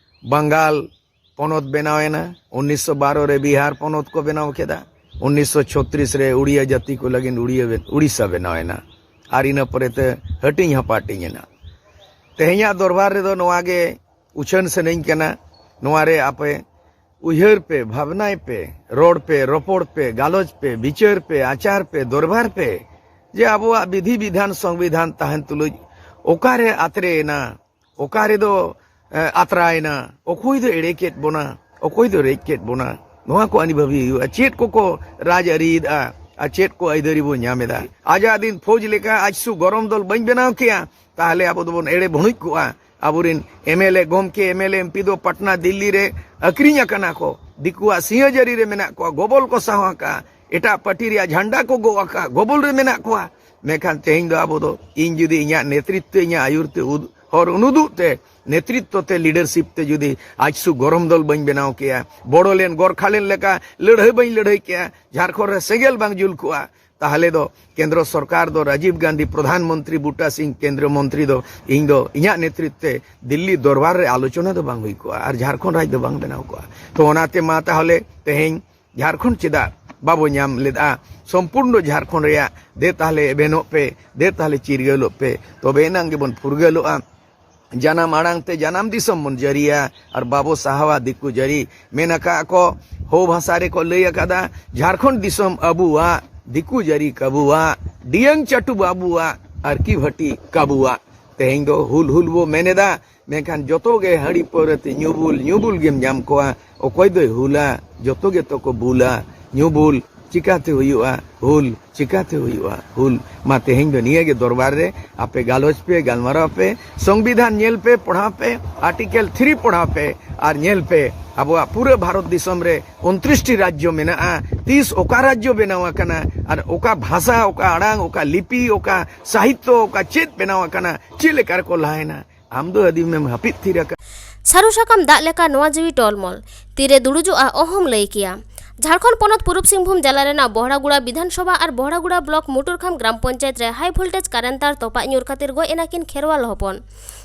ᱵᱟᱝᱜᱟᱞ ᱯᱚᱱᱚᱛ ᱵᱮᱱᱟᱣ ᱮᱱᱟ, ᱩᱱᱤᱥᱥᱚ ᱵᱟᱨᱚ ᱨᱮ ᱵᱤᱦᱟᱨ ᱯᱚᱱᱚᱛ ᱠᱚ ᱵᱮᱱᱟᱣ ᱠᱮᱫᱟ, ᱩᱱᱤᱥᱥᱚ ᱪᱷᱚᱛᱨᱤᱥ ᱨᱮ ᱩᱲᱤᱭᱟ ᱡᱟᱹᱛᱤ ᱠᱚ ᱞᱟᱹᱜᱤᱫ ᱩᱲᱤᱭᱟ ᱵᱮ-, ᱩᱲᱤᱥᱥᱟ ᱵᱮᱱᱟᱣ ᱮᱱᱟ᱾ ᱟᱨ ᱤᱱᱟᱹ ᱯᱚᱨᱮᱛᱮ ᱦᱟᱹᱴᱤᱧ ᱦᱟᱯᱟᱴᱤᱧ ᱮᱱᱟ᱾ ᱛᱮᱦᱮᱧᱟᱜ ᱫᱚᱨᱵᱟᱨ ᱨᱮᱫᱚ ᱱᱚᱣᱟ ᱜᱮ ᱩᱪᱷᱟᱹᱱ ᱥᱟᱱᱟᱧ ᱠᱟᱱᱟ, ᱱᱚᱣᱟ ᱨᱮ ᱟᱯᱮ ᱩᱭᱦᱟᱹᱨ ᱯᱮ, ᱵᱷᱟᱵᱽᱱᱟᱭ ᱯᱮ, ᱨᱚᱲ ᱯᱮ, ᱨᱚᱯᱚᱲ ᱯᱮ, ᱜᱟᱞᱚᱪ ᱯᱮ, ᱵᱤᱪᱟᱹᱨ ᱯᱮ, ᱟᱪᱟᱨ ᱯᱮ, ᱫᱚᱨᱵᱟᱨ ᱯᱮ, ᱡᱮ ᱟᱵᱚᱣᱟᱜ ᱵᱤᱫᱷᱤ ᱵᱤᱫᱷᱟᱱ ᱥᱚᱝᱵᱤᱫᱷᱟᱱ ᱛᱟᱦᱮᱱ ᱛᱩᱞᱩᱡ ᱚᱠᱟᱨᱮ ᱟᱛᱨᱮ ᱮᱱᱟ, ᱚᱠᱟ ᱨᱮᱫᱚ ᱟᱛᱨᱟᱭᱮᱱᱟ, ᱚᱠᱚᱭ ᱫᱚ ᱮᱲᱮ ᱠᱮᱫ ᱵᱚᱱᱟ, ᱚᱠᱚᱭ ᱫᱚ ᱨᱮᱡ ᱠᱮᱫ ᱵᱚᱱᱟ, ᱱᱚᱣᱟ ᱠᱚ ᱟᱹᱱᱤ ᱵᱷᱟᱹᱵᱤ ᱦᱩᱭᱩᱜᱼᱟ᱾ ᱪᱮᱫ ᱠᱚᱠᱚ ᱨᱟᱡᱽ ᱟᱹᱨᱤᱭᱮᱫᱼᱟ ᱟᱨ ᱪᱮᱫ ᱠᱚ ᱟᱹᱭᱫᱟᱹᱨᱤ ᱵᱚᱱ ᱧᱟᱢ ᱮᱫᱟ᱾ ᱟᱡᱟᱜ ᱫᱤᱱ ᱯᱷᱳᱡᱽ ᱞᱮᱠᱟ ᱟᱡᱥᱩ ᱜᱚᱨᱚᱢ ᱫᱚᱞ ᱵᱟᱹᱧ ᱵᱮᱱᱟᱣ ᱠᱮᱭᱟ, ᱛᱟᱦᱚᱞᱮ ᱟᱵᱚ ᱫᱚᱵᱚᱱ ᱮᱲᱮ ᱵᱷᱩᱲᱩᱡ ᱠᱚᱜᱼᱟ᱾ ᱟᱵᱚᱨᱮᱱ ᱮᱢ ᱮᱞ ᱮ ᱜᱚᱢᱠᱮ, M L A M P ᱫᱚ ᱯᱟᱴᱱᱟ, ᱫᱤᱞᱞᱤ ᱨᱮ ᱟᱹᱠᱷᱨᱤᱧ ᱟᱠᱟᱱᱟ ᱠᱚ᱾ ᱫᱤᱠᱩᱣᱟᱜ ᱥᱤᱸᱦᱟᱹ ᱡᱟᱹᱨᱤ ᱨᱮ ᱢᱮᱱᱟᱜ ᱠᱚᱣᱟ, ᱜᱚᱵᱚᱞ ᱠᱚ ᱥᱟᱶ ᱟᱠᱟᱫᱼᱟ, ᱮᱴᱟᱜ ᱯᱟᱹᱴᱤ ᱨᱮᱭᱟᱜ ᱡᱷᱟᱱᱰᱟ ᱠᱚ ᱜᱚᱜ ᱟᱠᱟᱫᱼᱟ, ᱜᱚᱵᱚᱞ ᱨᱮ ᱢᱮᱱᱟᱜ ᱠᱚᱣᱟ᱾ ᱢᱮᱱᱠᱷᱟᱱ ᱛᱮᱦᱮᱧ ᱫᱚ ᱟᱵᱚ ᱫᱚ ᱤᱧ ᱡᱩᱫᱤ ᱤᱧᱟᱹᱜ ᱱᱮᱛᱨᱤᱛᱵ ᱛᱮ, ᱤᱧᱟᱹᱜ ᱟᱹᱭᱩᱨ ᱛᱮ ᱩᱫ-, ᱦᱚᱨ ᱩᱱᱩᱫᱩᱜ ᱛᱮ, ᱱᱮᱛᱨᱤᱛᱵ ᱛᱮ, ᱞᱤᱰᱟᱨᱥᱤᱯ ᱛᱮ ᱡᱩᱫᱤ ᱟᱡᱥᱩ ᱜᱚᱨᱚᱢ ᱫᱚᱞ ᱵᱟᱹᱧ ᱵᱮᱱᱟᱣ ᱠᱮᱭᱟ, ᱵᱚᱲᱚᱞᱮᱱ ᱜᱚᱨᱠᱷᱟᱞᱮᱱ ᱞᱮᱠᱟ ᱞᱟᱹᱲᱦᱟᱹᱭ ᱵᱟᱹᱧ ᱞᱟᱹᱲᱦᱟᱹᱭ ᱠᱮᱭᱟ, ᱡᱷᱟᱲᱠᱷᱚᱸᱰ ᱨᱮ ᱥᱮᱸᱜᱮᱞ ᱵᱟᱝ ᱡᱩᱞ ᱠᱚᱜᱼᱟ, ᱛᱟᱦᱚᱞᱮ ᱫᱚ ᱠᱮᱱᱫᱨᱚ ᱥᱚᱨᱠᱟᱨ ᱫᱚ ᱨᱟᱡᱤᱵᱽ ᱜᱟᱱᱫᱷᱤ ᱯᱨᱚᱫᱷᱟᱱ ᱢᱚᱱᱛᱨᱤ, ᱵᱩᱴᱟ ᱥᱤᱝ ᱠᱮᱱᱫᱨᱚ ᱢᱚᱱᱛᱨᱤ ᱫᱚ ᱤᱧ ᱫᱚ ᱤᱧᱟᱹᱜ ᱱᱮᱛᱨᱤᱛᱵ ᱛᱮ ᱫᱤᱞᱞᱤ ᱫᱚᱨᱵᱟᱨ ᱨᱮ ᱟᱞᱳᱪᱚᱱᱟ ᱫᱚ ᱵᱟᱝ ᱦᱩᱭ ᱠᱚᱜᱼᱟ ᱟᱨ ᱡᱷᱟᱲᱠᱷᱚᱸᱰ ᱨᱟᱡᱽ ᱫᱚ ᱵᱟᱝ ᱵᱮᱱᱟᱣ ᱠᱚᱜᱼᱟ᱾ ᱛᱚ ᱚᱱᱟᱛᱮ ᱢᱟ ᱛᱟᱦᱚᱞᱮ ᱛᱮᱦᱮᱧ ᱡᱷᱟᱲᱠᱷᱚᱸᱰ ᱪᱮᱫᱟᱜ ᱵᱟᱵᱚ ᱧᱟᱢ ᱞᱮᱫᱼᱟ? ᱥᱚᱢᱯᱩᱨᱱᱚ ᱡᱷᱟᱲᱠᱷᱚᱸᱰ ᱨᱮᱭᱟᱜ ᱫᱮ ᱛᱟᱦᱚᱞᱮ ᱮᱵᱷᱮᱱᱚᱜ ᱯᱮ, ᱫᱮ ᱛᱟᱦᱚᱞᱮ ᱪᱤᱨᱜᱟᱹᱞᱚᱜ ᱯᱮ, ᱛᱚᱵᱮ ᱮᱱᱟᱝ ᱜᱮᱵᱚᱱ ᱯᱷᱩᱨᱜᱟᱹᱞᱚᱜᱼᱟ᱾ ᱡᱟᱱᱟᱢ ᱟᱲᱟᱝ ᱛᱮ ᱡᱟᱱᱟᱢ ᱫᱤᱥᱚᱢ ᱵᱚᱱ ᱡᱟᱹᱨᱤᱭᱟ ᱟᱨ ᱵᱟᱵᱚ ᱥᱟᱦᱟᱣᱟ ᱫᱤᱠᱩ ᱡᱟᱹᱨᱤ᱾ ᱢᱮᱱ ᱟᱠᱟᱫ ᱠᱚ, ᱦᱳ ᱵᱷᱟᱥᱟ ᱨᱮᱠᱚ ᱞᱟᱹᱭ ᱟᱠᱟᱫᱟ, ᱡᱷᱟᱲᱠᱷᱚᱸᱰ ᱫᱤᱥᱚᱢ ᱟᱵᱚᱣᱟᱜ, ᱫᱤᱠᱩ ᱡᱟᱹᱨᱤ ᱠᱟᱵᱩᱣᱟᱜ, ᱰᱤᱭᱟᱹᱝ ᱪᱟᱹᱴᱩ ᱵᱟᱵᱩᱣᱟᱜ, ᱟᱨᱠᱤ ᱵᱷᱟᱹᱴᱤ ᱠᱟᱵᱩᱣᱟᱜ᱾ ᱛᱮᱦᱮᱧ ᱫᱚ ᱦᱩᱞ ᱦᱩᱞ ᱵᱚ ᱢᱮᱱ ᱮᱫᱟ, ᱢᱮᱱᱠᱷᱟᱱ ᱡᱚᱛᱚ ᱜᱮ ᱦᱟᱺᱰᱤ ᱯᱟᱹᱣᱨᱟᱹ ᱛᱮ ᱧᱩᱵᱩᱞ ᱧᱩᱵᱩᱞ ᱜᱮᱢ ᱧᱟᱢ ᱠᱚᱣᱟ᱾ ᱚᱠᱚᱭ ᱫᱚᱭ ᱦᱩᱞᱟ? ᱡᱚᱛᱚ ᱜᱮᱛᱚ ᱠᱚ ᱵᱩᱞᱟ᱾ ᱧᱩᱵᱩᱞ ᱪᱤᱠᱟᱹᱛᱮ ᱦᱩᱭᱩᱜᱼᱟ ᱦᱩᱞ? ᱪᱤᱠᱟᱹᱛᱮ ᱦᱩᱭᱩᱜᱼᱟ ᱦᱩᱞ? ᱢᱟ ᱛᱮᱦᱮᱧ ᱫᱚ ᱱᱤᱭᱟᱹ ᱜᱮ ᱫᱚᱨᱵᱟᱨ ᱨᱮ ᱟᱯᱮ ᱜᱟᱞᱚᱪ ᱯᱮ, ᱜᱟᱞᱢᱟᱨᱟᱣ ᱯᱮ, ᱥᱚᱝᱵᱤᱫᱷᱟᱱ ᱧᱮᱞ ᱯᱮ, ᱯᱚᱲᱦᱟᱣ ᱯᱮ, ᱟᱨᱴᱤᱠᱮᱞ ᱛᱷᱨᱤ ᱯᱚᱲᱦᱟᱣ ᱯᱮ, ᱟᱨ ᱧᱮᱞ ᱯᱮ ᱟᱵᱚᱣᱟᱜ ᱯᱩᱨᱟᱹ ᱵᱷᱟᱨᱚᱛ ᱫᱤᱥᱚᱢ ᱨᱮ ᱩᱱᱛᱨᱤᱥ ᱴᱤ ᱨᱟᱡᱽᱡᱚ ᱢᱮᱱᱟᱜᱼᱟ᱾ ᱛᱤᱥ ᱚᱠᱟ ᱨᱟᱡᱽᱡᱚ ᱵᱮᱱᱟᱣ ᱟᱠᱟᱱᱟ ᱟᱨ ᱚᱠᱟ ᱵᱷᱟᱥᱟ, ᱚᱠᱟ ᱟᱲᱟᱝ, ᱚᱠᱟ ᱞᱤᱯᱤ, ᱚᱠᱟ ᱥᱟᱦᱤᱛᱛᱚ, ᱚᱠᱟ ᱪᱮᱫ ᱵᱮᱱᱟᱣ ᱟᱠᱟᱱᱟ, ᱪᱮᱫ ᱞᱮᱠᱟ ᱨᱮᱠᱚ ᱞᱟᱦᱟᱭᱮᱱᱟ? ᱟᱢ ᱫᱚ ᱟᱹᱫᱤᱢ ᱮᱢ ᱦᱟᱹᱯᱤᱫ ᱛᱷᱤᱨ ᱟᱠᱟᱫ᱾ ᱥᱟᱹᱨᱩ ᱥᱟᱠᱟᱢ ᱫᱟᱜ ᱞᱮᱠᱟ ᱱᱚᱣᱟ ᱡᱤᱣᱤ ᱴᱚᱞᱢᱚᱞ, ᱛᱤᱨᱮ ᱫᱩᱲᱩᱡᱚᱜᱼᱟ ᱚᱦᱚᱢ ᱞᱟᱹᱭ ᱠᱮᱭᱟ᱾ ᱡᱷᱟᱲᱠᱷᱚᱸᱰ ᱯᱚᱱᱚᱛ ᱯᱩᱨᱩᱵ ᱥᱤᱝᱵᱷᱩᱢ ᱡᱮᱞᱟ ᱨᱮᱱᱟᱜ ᱵᱚᱦᱲᱟᱜᱩᱲᱟ ᱵᱤᱫᱷᱟᱱ ᱥᱚᱵᱷᱟ ᱟᱨ ᱵᱚᱦᱲᱟᱜᱩᱲᱟ ᱵᱞᱚᱠ ᱢᱩᱴᱩᱨᱠᱷᱟᱢ ᱜᱨᱟᱢ ᱯᱚᱧᱪᱟᱭᱮᱛ ᱨᱮ ᱦᱟᱭ ᱵᱷᱳᱞᱴᱮᱡᱽ ᱠᱟᱨᱮᱱᱴ ᱛᱟᱨ ᱛᱚᱯᱟᱜ ᱧᱩᱨ ᱠᱷᱟᱹᱛᱤᱨ ᱜᱚᱡ ᱮᱱᱟ ᱠᱤᱱ ᱠᱷᱮᱨᱣᱟᱞ ᱦᱚᱯᱚᱱ᱾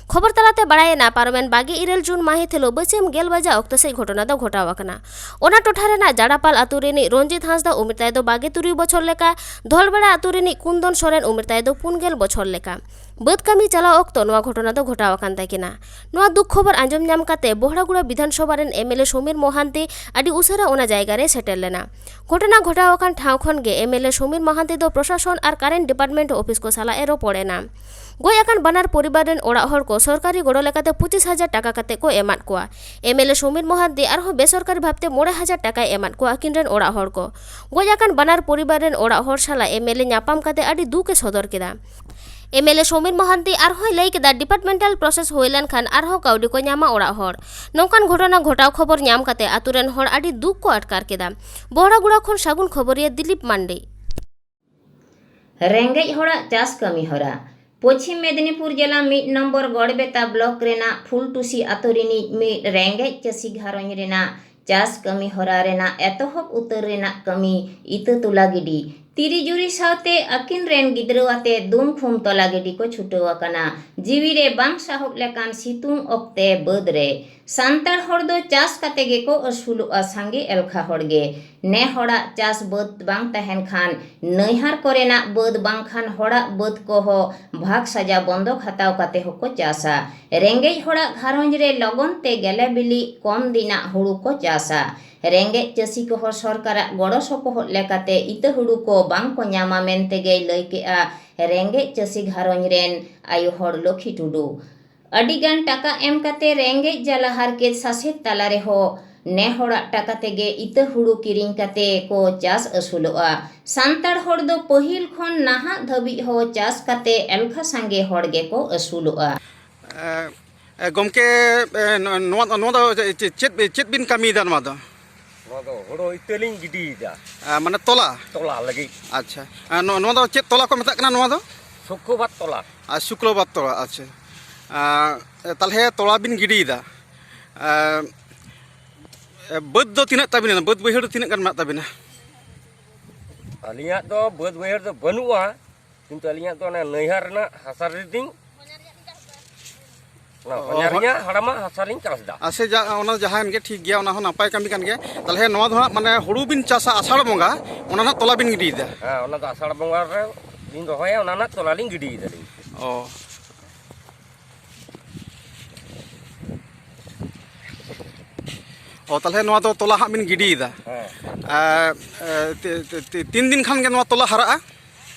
ᱠᱷᱚᱵᱚᱨ ᱛᱟᱞᱟᱛᱮ ᱵᱟᱲᱟᱭᱮᱱᱟ, ᱯᱟᱨᱚᱢᱮᱱ ᱵᱟᱜᱮ ᱤᱨᱟᱹᱞ ᱡᱩᱱ ᱢᱟᱹᱦᱤᱛ ᱦᱤᱞᱳᱜ ᱵᱟᱹᱥᱭᱟᱹᱢ ᱜᱮᱞ ᱵᱟᱡᱟ ᱚᱠᱛᱚ ᱥᱮᱫ ᱜᱷᱚᱴᱚᱱᱟ ᱫᱚ ᱜᱷᱚᱴᱟᱣ ᱟᱠᱟᱱᱟ᱾ ᱚᱱᱟ ᱴᱚᱴᱷᱟ ᱨᱮᱱᱟᱜ ᱡᱟᱲᱟᱯᱟᱞ ᱟᱹᱛᱩ ᱨᱤᱱᱤᱡ ᱨᱚᱧᱡᱤᱛ ᱦᱟᱸᱥᱫᱟ ᱩᱢᱮᱨ ᱛᱟᱭ ᱫᱚ ᱵᱟᱜᱮ ᱛᱩᱨᱩᱭ ᱵᱚᱪᱷᱚᱨ ᱞᱮᱠᱟ, ᱫᱷᱚᱞᱵᱮᱲᱟ ᱟᱹᱛᱩ ᱨᱤᱱᱤᱡ ᱠᱩᱱᱫᱚᱱ ᱥᱚᱨᱮᱱ ᱩᱢᱮᱨ ᱛᱟᱭ ᱫᱚ ᱯᱩᱱ ᱜᱮᱞ ᱵᱚᱪᱷᱚᱨ ᱞᱮᱠᱟ᱾ ᱵᱟᱹᱫᱽ ᱠᱟᱹᱢᱤ ᱪᱟᱞᱟᱣ ᱚᱠᱛᱚ ᱱᱚᱣᱟ ᱜᱷᱚᱴᱚᱱᱟ ᱫᱚ ᱜᱷᱚᱴᱟᱣ ᱟᱠᱟᱱ ᱛᱟᱹᱠᱤᱱᱟ᱾ ᱱᱚᱣᱟ ᱫᱩᱠ ᱠᱷᱚᱵᱚᱨ ᱟᱸᱡᱚᱢ ᱧᱟᱢ ᱠᱟᱛᱮ ᱵᱚᱦᱲᱟᱜᱩᱲᱟ ᱵᱤᱫᱷᱟᱱ ᱥᱚᱵᱷᱟ ᱨᱮᱱ ᱮᱢ ᱮᱞ ᱮ ᱥᱚᱢᱤᱨ ᱢᱚᱦᱟᱱᱛᱤ ᱟᱹᱰᱤ ᱩᱥᱟᱹᱨᱟ ᱚᱱᱟ ᱡᱟᱭᱜᱟ ᱨᱮᱭ ᱥᱮᱴᱮᱨ ᱞᱮᱱᱟ᱾ ᱜᱷᱚᱴᱚᱱᱟ ᱜᱷᱚᱴᱟᱣ ᱟᱠᱟᱱ ᱴᱷᱟᱶ ᱠᱷᱚᱱ ᱜᱮ ᱮᱢ ᱮᱞ ᱮ ᱥᱚᱢᱤᱨ ᱢᱚᱦᱟᱱᱛᱤ ᱫᱚ ᱯᱨᱚᱥᱟᱥᱚᱱ ᱟᱨ ᱠᱟᱨᱮᱱᱴ ᱰᱤᱯᱟᱨᱴᱢᱮᱱᱴ ᱚᱯᱷᱤᱥ ᱠᱚ ᱥᱟᱞᱟᱜ ᱮ ᱨᱚᱯᱚᱲ ᱮᱱᱟ᱾ ᱜᱚᱡ ᱟᱠᱟᱱ ᱵᱟᱱᱟᱨ ᱯᱚᱨᱤᱵᱟᱨ ᱨᱮᱱ ᱚᱲᱟᱜ ᱦᱚᱲ ᱠᱚ ᱥᱚᱨᱠᱟᱨᱤ ᱜᱚᱲᱚ ᱞᱮᱠᱟᱛᱮ ᱯᱚᱸᱪᱤᱥ ᱦᱟᱡᱟᱨ ᱴᱟᱠᱟ ᱠᱟᱛᱮ ᱠᱚ ᱮᱢᱟᱫ ᱠᱚᱣᱟ᱾ ᱮᱢᱮᱞᱮ ᱥᱚᱢᱤᱨ ᱢᱚᱦᱟᱱᱛᱤ ᱟᱨᱦᱚᱸ ᱵᱮᱥᱚᱨᱠᱟᱨᱤ ᱵᱷᱟᱵᱽᱛᱮ ᱢᱚᱬᱮ ᱦᱟᱡᱟᱨ ᱴᱟᱠᱟᱭ ᱮᱢᱟᱫ ᱠᱚᱣᱟ ᱟᱹᱠᱤᱱ ᱨᱮᱱ ᱚᱲᱟᱜ ᱦᱚᱲ ᱠᱚ᱾ ᱜᱚᱡ ᱟᱠᱟᱱ ᱵᱟᱱᱟᱨ ᱯᱚᱨᱤᱵᱟᱨ ᱨᱮᱱ ᱚᱲᱟᱜ ᱦᱚᱲ ᱥᱟᱞᱟᱜ ᱮᱢᱮᱞᱮ ᱧᱟᱯᱟᱢ ᱠᱟᱛᱮ ᱟᱹᱰᱤ ᱫᱩᱠ ᱮ ᱥᱚᱫᱚᱨ ᱠᱮᱫᱟ᱾ ᱮᱢᱮᱞᱮ ᱥᱚᱢᱤᱨ ᱢᱚᱦᱟᱱᱛᱤ ᱟᱨᱦᱚᱸᱭ ᱞᱟᱹᱭ ᱠᱮᱫᱟ, departmental process ᱦᱩᱭ ᱞᱮᱱᱠᱷᱟᱱ ᱟᱨᱦᱚᱸ ᱠᱟᱹᱣᱰᱤ ᱠᱚ ᱧᱟᱢᱟ ᱚᱲᱟᱜ ᱦᱚᱲ᱾ ᱱᱚᱝᱠᱟᱱ ᱜᱷᱚᱴᱚᱱᱟ ᱜᱷᱚᱴᱟᱣ ᱠᱷᱚᱵᱚᱨ ᱧᱟᱢ ᱠᱟᱛᱮ ᱟᱛᱳ ᱨᱮᱱ ᱦᱚᱲ ᱟᱹᱰᱤ ᱫᱩᱠ ᱠᱚ ᱟᱴᱠᱟᱨ ᱠᱮᱫᱟ᱾ ᱵᱚᱦᱲᱟᱜᱩᱲᱟ ᱠᱷᱚᱱ ᱥᱟᱹᱜᱩᱱ ᱠᱷᱚᱵᱚᱨᱤᱭᱟᱹ ᱫᱤᱞᱤᱯ ᱢᱟᱱᱰᱤ᱾ ᱨᱮᱸᱜᱮᱡ ᱦᱚᱲᱟᱜ ᱪᱟᱥ ᱠᱟᱹᱢᱤ ᱦᱚᱨᱟ᱾ ᱯᱚᱪᱷᱤᱢ ᱢᱮᱫᱤᱱᱤᱯᱩᱨ ᱡᱮᱞᱟ ᱢᱤᱫ ᱱᱚᱢᱵᱚᱨ ᱜᱚᱲᱵᱮᱛᱟ ᱵᱞᱚᱠ ᱨᱮᱱᱟᱜ ᱯᱷᱩᱞᱴᱩᱥᱤ ᱟᱛᱳ ᱨᱤᱱᱤᱡ ᱢᱤᱫ ᱨᱮᱸᱜᱮᱡ ᱪᱟᱹᱥᱤ ᱜᱷᱟᱨᱚᱸᱡᱽ ᱨᱮᱱᱟᱜ ᱪᱟᱥ ᱠᱟᱹᱢᱤ ᱦᱚᱨᱟ ᱨᱮᱱᱟᱜ ᱮᱛᱚᱦᱚᱵ ᱩᱛᱟᱹᱨ ᱨᱮᱱᱟᱜ ᱠᱟᱹᱢᱤ ᱤᱛᱟᱹ ᱛᱚᱞᱟ ᱜᱤᱰᱤ, ᱛᱤᱨᱤ ᱡᱩᱨᱤ ᱥᱟᱶᱛᱮ ᱟᱹᱠᱤᱱ ᱨᱮᱱ ᱜᱤᱫᱽᱨᱟᱹ ᱟᱛᱮ ᱫᱩᱢ ᱠᱷᱩᱢ ᱛᱚᱞᱟ ᱜᱤᱰᱤ ᱠᱚ ᱪᱷᱩᱴᱟᱹᱣ ᱟᱠᱟᱱᱟ᱾ ᱡᱤᱣᱤ ᱨᱮ ᱵᱟᱝ ᱥᱟᱦᱚᱵ ᱞᱮᱠᱟᱱ ᱥᱤᱛᱩᱝ ᱚᱠᱛᱮ ᱵᱟᱹᱫᱽ ᱨᱮ᱾ ᱥᱟᱱᱛᱟᱲ ᱦᱚᱲ ᱫᱚ ᱪᱟᱥ ᱠᱟᱛᱮ ᱜᱮᱠᱚ ᱟᱹᱥᱩᱞᱚᱜᱼᱟ, ᱥᱟᱸᱜᱮ ᱮᱞᱠᱷᱟ ᱦᱚᱲ ᱜᱮ᱾ ᱱᱮ ᱦᱚᱲᱟᱜ ᱪᱟᱥ ᱵᱟᱹᱫᱽ ᱵᱟᱝ ᱛᱟᱦᱮᱱ ᱠᱷᱟᱱ ᱱᱟᱹᱭᱦᱟᱨ ᱠᱚᱨᱮᱱᱟᱜ ᱵᱟᱹᱫᱽ ᱵᱟᱝᱠᱷᱟᱱ ᱦᱚᱲᱟᱜ ᱵᱟᱹᱫᱽ ᱠᱚᱦᱚᱸ ᱵᱷᱟᱜᱽ ᱥᱟᱡᱟ ᱵᱚᱱᱫᱚᱠ ᱦᱟᱛᱟᱣ ᱠᱟᱛᱮ ᱦᱚᱸᱠᱚ ᱪᱟᱥᱟ᱾ ᱨᱮᱸᱜᱮᱡ ᱦᱚᱲᱟᱜ ᱜᱷᱟᱨᱚᱸᱡᱽ ᱨᱮ ᱞᱚᱜᱚᱱ ᱛᱮ ᱜᱮᱞᱮ ᱵᱤᱞᱤ ᱠᱚᱢ ᱫᱤᱱᱟᱜ ᱦᱩᱲᱩ ᱠᱚ ᱪᱟᱥᱟ᱾ ᱨᱮᱸᱜᱮᱡ ᱪᱟᱹᱥᱤ ᱠᱚᱦᱚᱸ ᱥᱚᱨᱠᱟᱨᱟᱜ ᱜᱚᱲᱚ ᱥᱚᱯᱚᱦᱚᱫ ᱞᱮᱠᱟᱛᱮ ᱤᱛᱟᱹ ᱦᱩᱲᱩ ᱠᱚ ᱵᱟᱝ ᱠᱚ ᱧᱟᱢᱟ ᱢᱮᱱᱛᱮ ᱜᱮᱭ ᱞᱟᱹᱭ ᱠᱮᱫᱼᱟ ᱨᱮᱸᱜᱮᱡ ᱪᱟᱹᱥᱤ ᱜᱷᱟᱨᱚᱸᱡᱽ ᱨᱮᱱ ᱟᱭᱳ ᱦᱚᱲ ᱞᱚᱠᱷᱤ ᱴᱩᱰᱩ᱾ ᱟᱹᱰᱤ ᱜᱟᱱ ᱴᱟᱠᱟ ᱮᱢ ᱠᱟᱛᱮ ᱨᱮᱸᱜᱮᱡ ᱡᱟᱞᱟ ᱦᱟᱨᱠᱮᱛ ᱥᱟᱥᱮᱛ ᱛᱟᱞᱟ ᱨᱮᱦᱚᱸ ᱱᱮ ᱦᱚᱲᱟᱜ ᱴᱟᱠᱟ ᱛᱮᱜᱮ ᱤᱛᱟᱹ ᱦᱩᱲᱩ ᱠᱤᱨᱤᱧ ᱠᱟᱛᱮ ᱠᱚ ᱪᱟᱥ ᱟᱹᱥᱩᱞᱚᱜᱼᱟ᱾ ᱥᱟᱱᱛᱟᱲ ᱦᱚᱲ ᱫᱚ ᱯᱟᱹᱦᱤᱞ ᱠᱷᱚᱱ ᱱᱟᱦᱟᱜ ᱫᱷᱟᱹᱵᱤᱡ ᱦᱚᱸ ᱪᱟᱥ ᱠᱟᱛᱮ ᱮᱞᱠᱷᱟ ᱥᱟᱸᱜᱮ ᱦᱚᱲ ᱜᱮᱠᱚ ᱟᱹᱥᱩᱞᱚᱜᱼᱟ᱾ ᱜᱚᱢᱠᱮ, ᱱᱚᱣᱟ ᱱᱚᱣᱟ ᱫᱚ ᱪᱮᱫ ᱪᱮᱫ ᱵᱤᱱ ᱠᱟᱹᱢᱤᱭᱮᱫᱟ? ᱱᱚᱣᱟ ᱫᱚ ᱱᱚᱣᱟ ᱫᱚ ᱦᱳᱲᱳ ᱤᱛᱟᱹ ᱞᱤᱧ ᱜᱤᱰᱤᱭᱮᱫᱟ᱾ ᱢᱟᱱᱮ ᱛᱚᱞᱟ? ᱛᱚᱞᱟ ᱞᱟᱹᱜᱤᱫ᱾ ᱟᱪᱪᱷᱟ, ᱱᱚᱣᱟ ᱫᱚ ᱪᱮᱫ ᱛᱚᱞᱟ ᱠᱚ ᱢᱮᱛᱟᱜ ᱠᱟᱱᱟ ᱱᱚᱣᱟ ᱫᱚ? ᱥᱩᱠᱨᱚᱵᱟᱨ ᱛᱚᱞᱟ᱾ ᱟᱨ ᱥᱩᱠᱨᱚᱵᱟᱨ ᱛᱚᱞᱟ, ᱟᱪᱪᱷᱟ᱾ ᱛᱟᱦᱚᱞᱮ ᱛᱚᱞᱟ ᱵᱤᱱ ᱜᱤᱰᱤᱭᱮᱫᱟ, ᱵᱟᱹᱫᱽ ᱫᱚ ᱛᱤᱱᱟᱹᱜ ᱛᱟᱵᱤᱱᱟ? ᱵᱟᱹᱫᱽ ᱵᱟᱹᱭᱦᱟᱹᱲ ᱫᱚ ᱛᱤᱱᱟᱹᱜ ᱜᱟᱱ ᱢᱮᱱᱟᱜ ᱛᱟᱵᱤᱱᱟ? ᱟᱹᱞᱤᱧᱟᱜ ᱫᱚ ᱵᱟᱹᱫᱽ ᱵᱟᱹᱭᱦᱟᱹᱲ ᱫᱚ ᱵᱟᱹᱱᱩᱜᱼᱟ, ᱠᱤᱱᱛᱩ ᱟᱹᱞᱤᱧᱟᱜ ᱫᱚ ᱚᱱᱟ ᱱᱟᱹᱭᱦᱟᱨ ᱨᱮᱱᱟᱜ ᱦᱟᱥᱟ ᱨᱮᱞᱤᱧ ᱚᱱᱟ ᱦᱚᱧᱦᱟᱨᱤᱧᱟᱹ ᱦᱟᱲᱟᱢᱟᱜ ᱦᱟᱥᱟ ᱞᱤᱧ ᱪᱟᱥ ᱮᱫᱟ᱾ ᱟᱪᱪᱷᱟ, ᱡᱟ, ᱚᱱᱟ ᱡᱟᱦᱟᱸᱭᱮᱱ ᱜᱮ, ᱴᱷᱤᱠ ᱜᱮᱭᱟ, ᱚᱱᱟ ᱦᱚᱸ ᱱᱟᱯᱟᱭ ᱠᱟᱹᱢᱤ ᱠᱟᱱ ᱜᱮᱭᱟ᱾ ᱛᱟᱦᱚᱞᱮ ᱱᱚᱣᱟ ᱫᱚ ᱦᱟᱸᱜ ᱢᱟᱱᱮ ᱦᱩᱲᱩ ᱵᱤᱱ ᱪᱟᱥᱟ ᱟᱥᱟᱲ ᱵᱚᱸᱜᱟ, ᱚᱱᱟ ᱦᱟᱸᱜ ᱛᱚᱞᱟ ᱵᱤᱱ ᱜᱤᱰᱤᱭᱮᱫᱟ? ᱦᱮᱸ, ᱚᱱᱟ ᱫᱚ ᱟᱥᱟᱲ ᱵᱚᱸᱜᱟ ᱨᱮ ᱞᱤᱧ ᱨᱚᱦᱚᱭᱟ, ᱚᱱᱟ ᱨᱮᱱᱟᱜ ᱛᱚᱞᱟ ᱞᱤᱧ ᱜᱤᱰᱤᱭᱮᱫᱟ ᱞᱤᱧ᱾ ᱚ᱾ ᱚ, ᱛᱟᱦᱚᱞᱮ ᱱᱚᱣᱟ ᱫᱚ ᱛᱚᱞᱟ ᱦᱟᱸᱜ ᱵᱤᱱ ᱜᱤᱰᱤᱭᱮᱫᱟ᱾ ᱦᱮᱸ᱾ ᱟᱨ, ᱮ, ᱛᱤ-, ᱛᱤ-, ᱛᱤ-, ᱛᱤᱱ ᱫᱤᱱ ᱠᱷᱟᱱ ᱜᱮ ᱱᱚᱣᱟ ᱛᱚᱞᱟ ᱦᱟᱨᱟᱜᱼᱟ?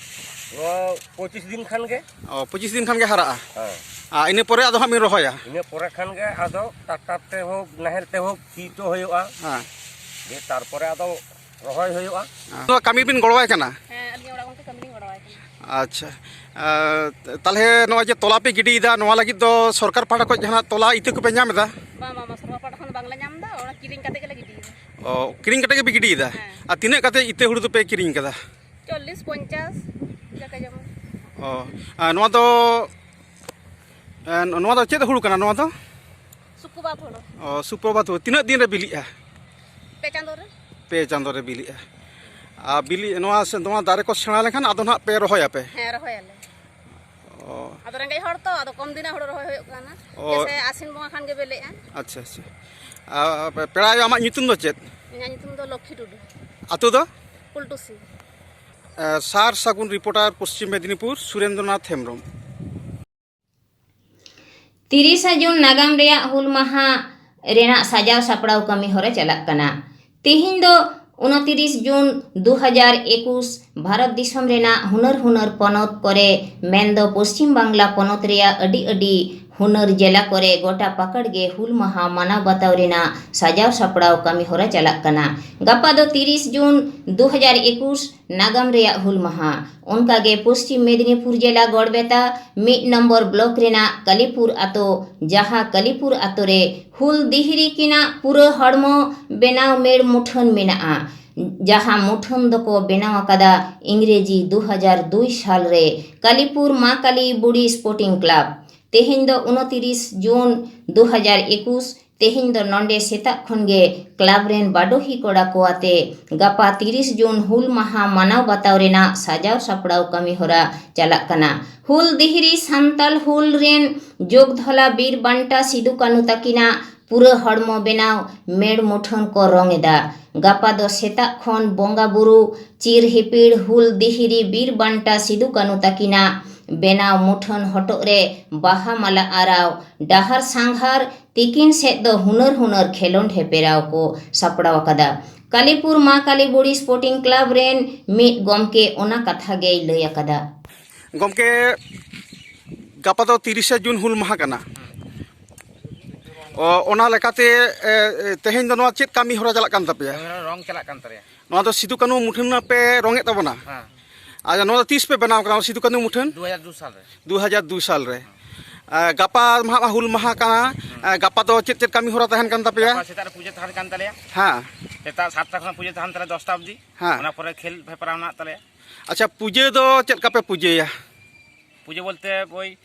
ᱱᱚᱣᱟ ᱯᱚᱸᱪᱤᱥ ᱫᱤᱱ ᱠᱷᱟᱱ ᱜᱮ᱾ ᱚ, ᱯᱚᱸᱪᱤᱥ ᱫᱤᱱ ᱠᱷᱟᱱ ᱜᱮ ᱦᱟᱨᱟᱜᱼᱟ᱾ ᱦᱮᱸ᱾ ᱟᱨ ᱤᱱᱟᱹ ᱯᱚᱨᱮ ᱟᱫᱚ ᱦᱟᱸᱜ ᱵᱤᱱ ᱨᱚᱦᱚᱭᱟ? ᱤᱱᱟᱹ ᱯᱚᱨᱮ ᱠᱷᱟᱱ ᱜᱮ ᱟᱫᱚ ᱴᱨᱟᱠᱴᱟᱨ ᱛᱮ ᱦᱳᱠ, ᱱᱟᱦᱮᱞ ᱛᱮ ᱦᱳᱠ, ᱥᱤ ᱦᱚᱪᱚ ᱦᱩᱭᱩᱜᱼᱟ᱾ ᱦᱮᱸ᱾ ᱫᱤᱭᱮ ᱛᱟᱨᱯᱚᱨᱮ ᱟᱫᱚ ᱨᱚᱦᱚᱭ ᱦᱩᱭᱩᱜᱼᱟ᱾ ᱦᱮᱸ᱾ ᱱᱚᱣᱟ ᱠᱟᱹᱢᱤ ᱵᱤᱱ ᱜᱚᱲᱚᱣᱟᱭ ᱠᱟᱱᱟ? ᱦᱮᱸ, ᱟᱹᱞᱤᱧ ᱚᱲᱟᱜ ᱜᱚᱝᱠᱮ ᱠᱟᱹᱢᱤ ᱞᱤᱧ ᱜᱚᱲᱚᱣᱟᱭ ᱠᱟᱱᱟ᱾ ᱟᱪᱪᱷᱟ᱾ ᱟᱨ ᱛᱟᱦᱞᱮ ᱱᱚᱜᱼᱚᱭ ᱡᱮ ᱛᱚᱞᱟ ᱯᱮ ᱜᱤᱰᱤᱭᱮᱫᱟ, ᱱᱚᱣᱟ ᱞᱟᱹᱜᱤᱫ ᱫᱚ ᱥᱚᱨᱠᱟᱨ ᱯᱟᱦᱴᱟ ᱠᱷᱚᱱ ᱡᱟᱦᱟᱱᱟᱜ ᱛᱚᱞᱟ ᱤᱛᱟᱹ ᱠᱚᱯᱮ ᱧᱟᱢ ᱮᱫᱟ? ᱵᱟᱝ, ᱵᱟᱝ, ᱵᱟᱝ, ᱥᱚᱨᱠᱟᱨ ᱯᱟᱦᱴᱟ ᱠᱷᱚᱱ ᱫᱚ ᱵᱟᱝᱞᱮ ᱧᱟᱢ ᱮᱫᱟ, ᱚᱱᱟ ᱠᱤᱨᱤᱧ ᱠᱟᱛᱮ ᱜᱮᱞᱮ ᱜᱤᱰᱤᱭᱮᱫᱟ᱾ ᱚ, ᱠᱤᱨᱤᱧ ᱠᱟᱛᱮ ᱜᱮᱯᱮ ᱜᱤᱰᱤᱭᱮᱫᱟ? ᱦᱮᱸ᱾ ᱟᱨ ᱛᱤᱱᱟᱹᱜ ᱠᱟᱛᱮ ᱤᱛᱟᱹ ᱦᱩᱲᱩ ᱫᱚᱯᱮ ᱠᱤᱨᱤᱧ ᱠᱟᱫᱟ? ᱪᱚᱞᱞᱤᱥ, ᱯᱚᱧᱪᱟᱥ, ᱡᱟᱠᱮ ᱡᱮᱢᱚᱱ᱾ ᱚ, ᱟᱨ ᱱᱚᱣᱟ ᱫᱚ, ᱮ, ᱱᱚᱣᱟ ᱫᱚ ᱪᱮᱫ ᱦᱩᱲᱩ ᱠᱟᱱᱟ ᱱᱚᱣᱟ ᱫᱚ? ᱥᱩᱯᱨᱚᱵᱷᱟᱛ ᱦᱩᱲᱩ᱾ ᱚ, ᱥᱩᱯᱨᱚᱵᱷᱟᱛ ᱦᱩᱲᱩ᱾ ᱛᱤᱱᱟᱹᱜ ᱫᱤᱱ ᱨᱮ ᱵᱤᱞᱤᱜᱼᱟ? ᱯᱮ ᱪᱟᱸᱫᱳ ᱨᱮ᱾ ᱯᱮ ᱪᱟᱸᱫᱳ ᱨᱮ ᱵᱤᱞᱤᱜᱼᱟ᱾ ᱟᱨ ᱵᱤᱞᱤ, ᱱᱚᱣᱟ ᱥᱮ, ᱱᱚᱣᱟ ᱫᱟᱨᱮ ᱠᱚ ᱥᱮᱬᱟ ᱞᱮᱱᱠᱷᱟᱱ ᱟᱫᱚ ᱱᱟᱦᱟᱜ ᱯᱮ ᱨᱚᱦᱚᱭᱟᱯᱮ? ᱦᱮᱸ, ᱨᱚᱦᱚᱭᱟᱞᱮ᱾ ᱚ᱾ ᱟᱫᱚ ᱨᱮᱸᱜᱮᱡ ᱦᱚᱲ ᱛᱚ, ᱟᱫᱚ ᱠᱚᱢ ᱫᱤᱱᱟᱜ ᱦᱩᱲᱩ ᱨᱚᱦᱚᱭ ᱦᱩᱭᱩᱜ ᱠᱟᱱᱟ᱾ ᱚ᱾ ᱡᱮᱥᱮ ᱟᱥᱤᱱ ᱵᱚᱸᱜᱟ ᱠᱷᱟᱱ ᱜᱮ ᱵᱤᱞᱤᱜᱼᱟ᱾ ᱟᱪᱪᱷᱟ, ᱟᱪᱪᱷᱟ᱾ ᱟᱨ ᱯᱮᱲᱟ ᱟᱭᱳ, ᱟᱢᱟᱜ ᱧᱩᱛᱩᱢ ᱫᱚ ᱪᱮᱫ? ᱤᱧᱟᱹᱜ ᱧᱩᱛᱩᱢ ᱫᱚ ᱞᱚᱠᱠᱷᱤ ᱴᱩᱰᱩ᱾ ᱟᱹᱛᱩ ᱫᱚ? ᱯᱩᱞᱴᱩᱥᱤ᱾ ᱮ, ᱥᱟᱨ ᱥᱟᱹᱜᱩᱱ ᱨᱤᱯᱳᱨᱴᱟᱨ, ᱯᱚᱥᱪᱤᱢ ᱢᱮᱫᱤᱱᱤᱯᱩᱨ, ᱥᱩᱨᱮᱱᱫᱨᱚᱱᱟᱛᱷ ᱦᱮᱢᱵᱨᱚᱢ᱾ ᱛᱤᱨᱤᱥᱟ ᱡᱩᱱ ᱱᱟᱜᱟᱢ ᱨᱮᱭᱟᱜ ᱦᱩᱞ ᱢᱟᱦᱟ ᱨᱮᱱᱟᱜ ᱥᱟᱡᱟᱣ ᱥᱟᱯᱲᱟᱣ ᱠᱟᱹᱢᱤ ᱦᱚᱨᱟ ᱪᱟᱞᱟᱜ ᱠᱟᱱᱟ᱾ ᱛᱮᱦᱮᱧ ᱫᱚ ᱩᱱᱛᱤᱨᱤᱥ ᱡᱩᱱ ᱫᱩ ᱦᱟᱡᱟᱨ ᱮᱠᱩᱥ, ᱵᱷᱟᱨᱚᱛ ᱫᱤᱥᱚᱢ ᱨᱮᱱᱟᱜ ᱦᱩᱱᱟᱹᱨ ᱦᱩᱱᱟᱹᱨ ᱯᱚᱱᱚᱛ ᱠᱚᱨᱮ, ᱢᱮᱱᱫᱚ ᱯᱚᱥᱪᱤᱢ ᱵᱟᱝᱞᱟ ᱯᱚᱱᱚᱛ ᱨᱮᱭᱟᱜ ᱟᱹᱰᱤ ᱟᱹᱰᱤ ᱦᱩᱱᱟᱹᱨ ᱡᱮᱞᱟ ᱠᱚᱨᱮ ᱜᱚᱴᱟ ᱯᱟᱠᱟᱲ ᱜᱮ ᱦᱩᱞ ᱢᱟᱦᱟ ᱢᱟᱱᱟᱣ ᱵᱟᱛᱟᱣ ᱨᱮᱱᱟᱜ ᱥᱟᱡᱟᱣ ᱥᱟᱯᱲᱟᱣ ᱠᱟᱹᱢᱤ ᱦᱚᱨᱟ ᱪᱟᱞᱟᱜ ᱠᱟᱱᱟ᱾ ᱜᱟᱯᱟ ᱫᱚ ᱛᱤᱨᱤᱥ ᱡᱩᱱ ᱫᱩ ᱦᱟᱡᱟᱨ ᱮᱠᱩᱥ, ᱱᱟᱜᱟᱢ ᱨᱮᱭᱟᱜ ᱦᱩᱞ ᱢᱟᱦᱟ᱾ ᱚᱱᱠᱟᱜᱮ ᱯᱚᱥᱪᱤᱢ ᱢᱮᱫᱤᱱᱤᱯᱩᱨ ᱡᱮᱞᱟ ᱜᱚᱲᱵᱮᱛᱟ ᱢᱤᱫ ᱱᱚᱢᱵᱚᱨ ᱵᱞᱚᱠ ᱨᱮᱱᱟᱜ ᱠᱟᱞᱤᱯᱩᱨ ᱟᱛᱳ, ᱡᱟᱦᱟᱸ ᱠᱟᱞᱤᱯᱩᱨ ᱟᱛᱳ ᱨᱮ ᱦᱩᱞ ᱫᱤᱦᱤᱨᱤ ᱠᱤᱱᱟᱜ ᱯᱩᱨᱟᱹ ᱦᱚᱲᱢᱚ ᱵᱮᱱᱟᱣ ᱢᱮᱲ ᱢᱩᱴᱷᱟᱹᱱ ᱢᱮᱱᱟᱜᱼᱟ, ᱡᱟᱦᱟᱸ ᱢᱩᱴᱷᱟᱹᱱ ᱫᱚᱠᱚ ᱵᱮᱱᱟᱣ ᱟᱠᱟᱫᱟ ᱤᱝᱨᱮᱡᱤ ᱫᱩ ᱦᱟᱡᱟᱨ ᱫᱩᱭ ᱥᱟᱞ ᱨᱮ ᱠᱟᱞᱤᱯᱩᱨ ᱢᱟ ᱠᱟᱞᱤ ᱵᱩᱲᱤ ᱥᱯᱳᱨᱴᱤᱝ ᱠᱞᱟᱵᱽ᱾ ᱛᱮᱦᱮᱧ ᱫᱚ ᱩᱱᱛᱤᱨᱤᱥ ᱡᱩᱱ ᱫᱩ ᱦᱟᱡᱟᱨ ᱮᱠᱩᱥ, ᱛᱮᱦᱮᱧ ᱫᱚ ᱱᱚᱰᱮ ᱥᱮᱛᱟᱜ ᱠᱷᱚᱱ ᱜᱮ ᱠᱞᱟᱵᱽ ᱨᱮᱱ ᱵᱟᱰᱚᱦᱤ ᱠᱚᱲᱟ ᱠᱚ ᱟᱛᱮ ᱜᱟᱯᱟ ᱛᱤᱨᱤᱥ ᱡᱩᱱ ᱦᱩᱞ ᱢᱟᱦᱟ ᱢᱟᱱᱟᱣ ᱵᱟᱛᱟᱣ ᱨᱮᱱᱟᱜ ᱥᱟᱡᱟᱣ ᱥᱟᱯᱲᱟᱣ ᱠᱟᱹᱢᱤ ᱦᱚᱨᱟ ᱪᱟᱞᱟᱜ ᱠᱟᱱᱟ᱾ ᱦᱩᱞ ᱫᱤᱦᱤᱨᱤ ᱥᱟᱱᱛᱟᱞ ᱦᱩᱞ ᱨᱮᱱ ᱡᱳᱜᱽᱫᱷᱚᱞᱟ ᱵᱤᱨ ᱵᱟᱱᱴᱟ ᱥᱤᱫᱩ ᱠᱟᱹᱱᱩ ᱛᱟᱹᱠᱤᱱᱟᱜ ᱯᱩᱨᱟᱹ ᱦᱚᱲᱢᱚ ᱵᱮᱱᱟᱣ ᱢᱮᱲ ᱢᱩᱴᱷᱟᱹᱱ ᱠᱚ ᱨᱚᱝ ᱮᱫᱟ᱾ ᱜᱟᱯᱟ ᱫᱚ ᱥᱮᱛᱟᱜ ᱠᱷᱚᱱ ᱵᱚᱸᱜᱟ ᱵᱩᱨᱩ, ᱪᱤᱨ ᱦᱤᱯᱤᱲ, ᱦᱩᱞ ᱫᱤᱦᱤᱨᱤ ᱵᱤᱨ ᱵᱟᱱᱴᱟ ᱥᱤᱫᱩ ᱠᱟᱹᱱᱩ ᱛᱟᱹᱠᱤᱱᱟᱜ ᱵᱮᱱᱟᱣ ᱢᱩᱴᱷᱟᱹᱱ ᱦᱚᱴᱚᱜ ᱨᱮ ᱵᱟᱦᱟ ᱢᱟᱞᱟ ᱟᱨᱟᱣ, ᱰᱟᱦᱟᱨ ᱥᱟᱸᱜᱷᱟᱨ, ᱛᱤᱠᱤᱱ ᱥᱮᱫ ᱫᱚ ᱦᱩᱱᱟᱹᱨ ᱦᱩᱱᱟᱹᱨ ᱠᱷᱮᱞᱳᱸᱰ ᱦᱮᱯᱮᱨᱟᱣ ᱠᱚ ᱥᱟᱯᱲᱟᱣ ᱟᱠᱟᱫᱟ᱾ ᱠᱟᱞᱤᱯᱩᱨ ᱢᱟ ᱠᱟᱞᱤ ᱵᱩᱲᱤ ᱥᱯᱳᱨᱴᱤᱝ ᱠᱞᱟᱵᱽ ᱨᱮᱱ ᱢᱤᱫ ᱜᱚᱢᱠᱮ ᱚᱱᱟ ᱠᱟᱛᱷᱟ ᱜᱮᱭ ᱞᱟᱹᱭ ᱟᱠᱟᱫᱟ᱾ ᱜᱚᱢᱠᱮ, ᱜᱟᱯᱟ ᱫᱚ ᱛᱤᱨᱤᱥᱟ ᱡᱩᱱ ᱦᱩᱞ ᱢᱟᱦᱟ ᱠᱟᱱᱟ᱾ ᱚ, ᱚᱱᱟ ᱞᱮᱠᱟᱛᱮ, ᱮ, ᱮ, ᱛᱮᱦᱮᱧ ᱫᱚ ᱱᱚᱣᱟ ᱪᱮᱫ ᱠᱟᱹᱢᱤ ᱦᱚᱨᱟ ᱪᱟᱞᱟᱜ ᱠᱟᱱ ᱛᱟᱯᱮᱭᱟ? ᱨᱚᱝ ᱪᱟᱞᱟᱜ ᱠᱟᱱ ᱛᱟᱞᱮᱭᱟ᱾ ᱱᱚᱣᱟ ᱫᱚ ᱥᱤᱫᱩ ᱠᱟᱹᱱᱦᱩ ᱢᱩᱴᱷᱟᱹᱱ ᱯᱮ ᱨᱚᱝ ᱮᱫ ᱛᱟᱵᱚᱱᱟ? ᱦᱮᱸ᱾ ᱟᱪᱪᱷᱟ, ᱱᱚᱣᱟ ᱫᱚ ᱛᱤᱥ ᱯᱮ ᱵᱮᱱᱟᱣ ᱠᱟᱱᱟ ᱥᱤᱫᱩ ᱠᱟᱹᱱᱦᱩ ᱢᱩᱴᱷᱟᱹᱱ? ᱫᱩ ᱦᱟᱡᱟᱨ ᱫᱩ ᱥᱟᱞ ᱨᱮ᱾ ᱫᱩ ᱦᱟᱡᱟᱨ ᱫᱩ ᱥᱟᱞ ᱨᱮ᱾ ᱮ, ᱜᱟᱯᱟ ᱢᱟ ᱦᱟᱸᱜ ᱦᱩᱞ ᱢᱟᱦᱟ ᱠᱟᱱᱟ᱾ ᱮ, ᱜᱟᱯᱟ ᱫᱚ ᱪᱮᱫ ᱪᱮᱫ ᱠᱟᱹᱢᱤ ᱦᱚᱨᱟ ᱛᱟᱦᱮᱱ ᱠᱟᱱ ᱛᱟᱯᱮᱭᱟ? ᱜᱟᱯᱟ ᱥᱮᱛᱟᱜ ᱨᱮ ᱯᱩᱡᱟᱹ ᱛᱟᱦᱮᱱ ᱠᱟᱱ ᱛᱟᱞᱮᱭᱟ᱾ ᱦᱮᱸ᱾ ᱥᱮᱛᱟᱜ ᱥᱟᱛᱴᱟ ᱠᱷᱚᱱᱟᱜ ᱯᱩᱡᱟᱹ ᱛᱟᱦᱮᱱ ᱛᱟᱞᱮᱭᱟ ᱫᱚᱥᱴᱟ ᱚᱵᱫᱤ᱾ ᱦᱮᱸ᱾ ᱚᱱᱟ ᱯᱚᱨᱮ ᱠᱷᱮᱞ ᱦᱮᱯᱨᱟᱣ ᱢᱮᱱᱟᱜ ᱛᱟᱞᱮᱭᱟ᱾ ᱟᱪᱪᱷᱟ, ᱯᱩᱡᱟᱹ ᱫᱚ ᱪᱮᱫ ᱞᱮᱠᱟ ᱯᱮ ᱯᱩᱡᱟᱹᱭᱟ? ᱯᱩᱡᱟᱹ ᱵᱚᱞᱛᱮ ᱳᱭ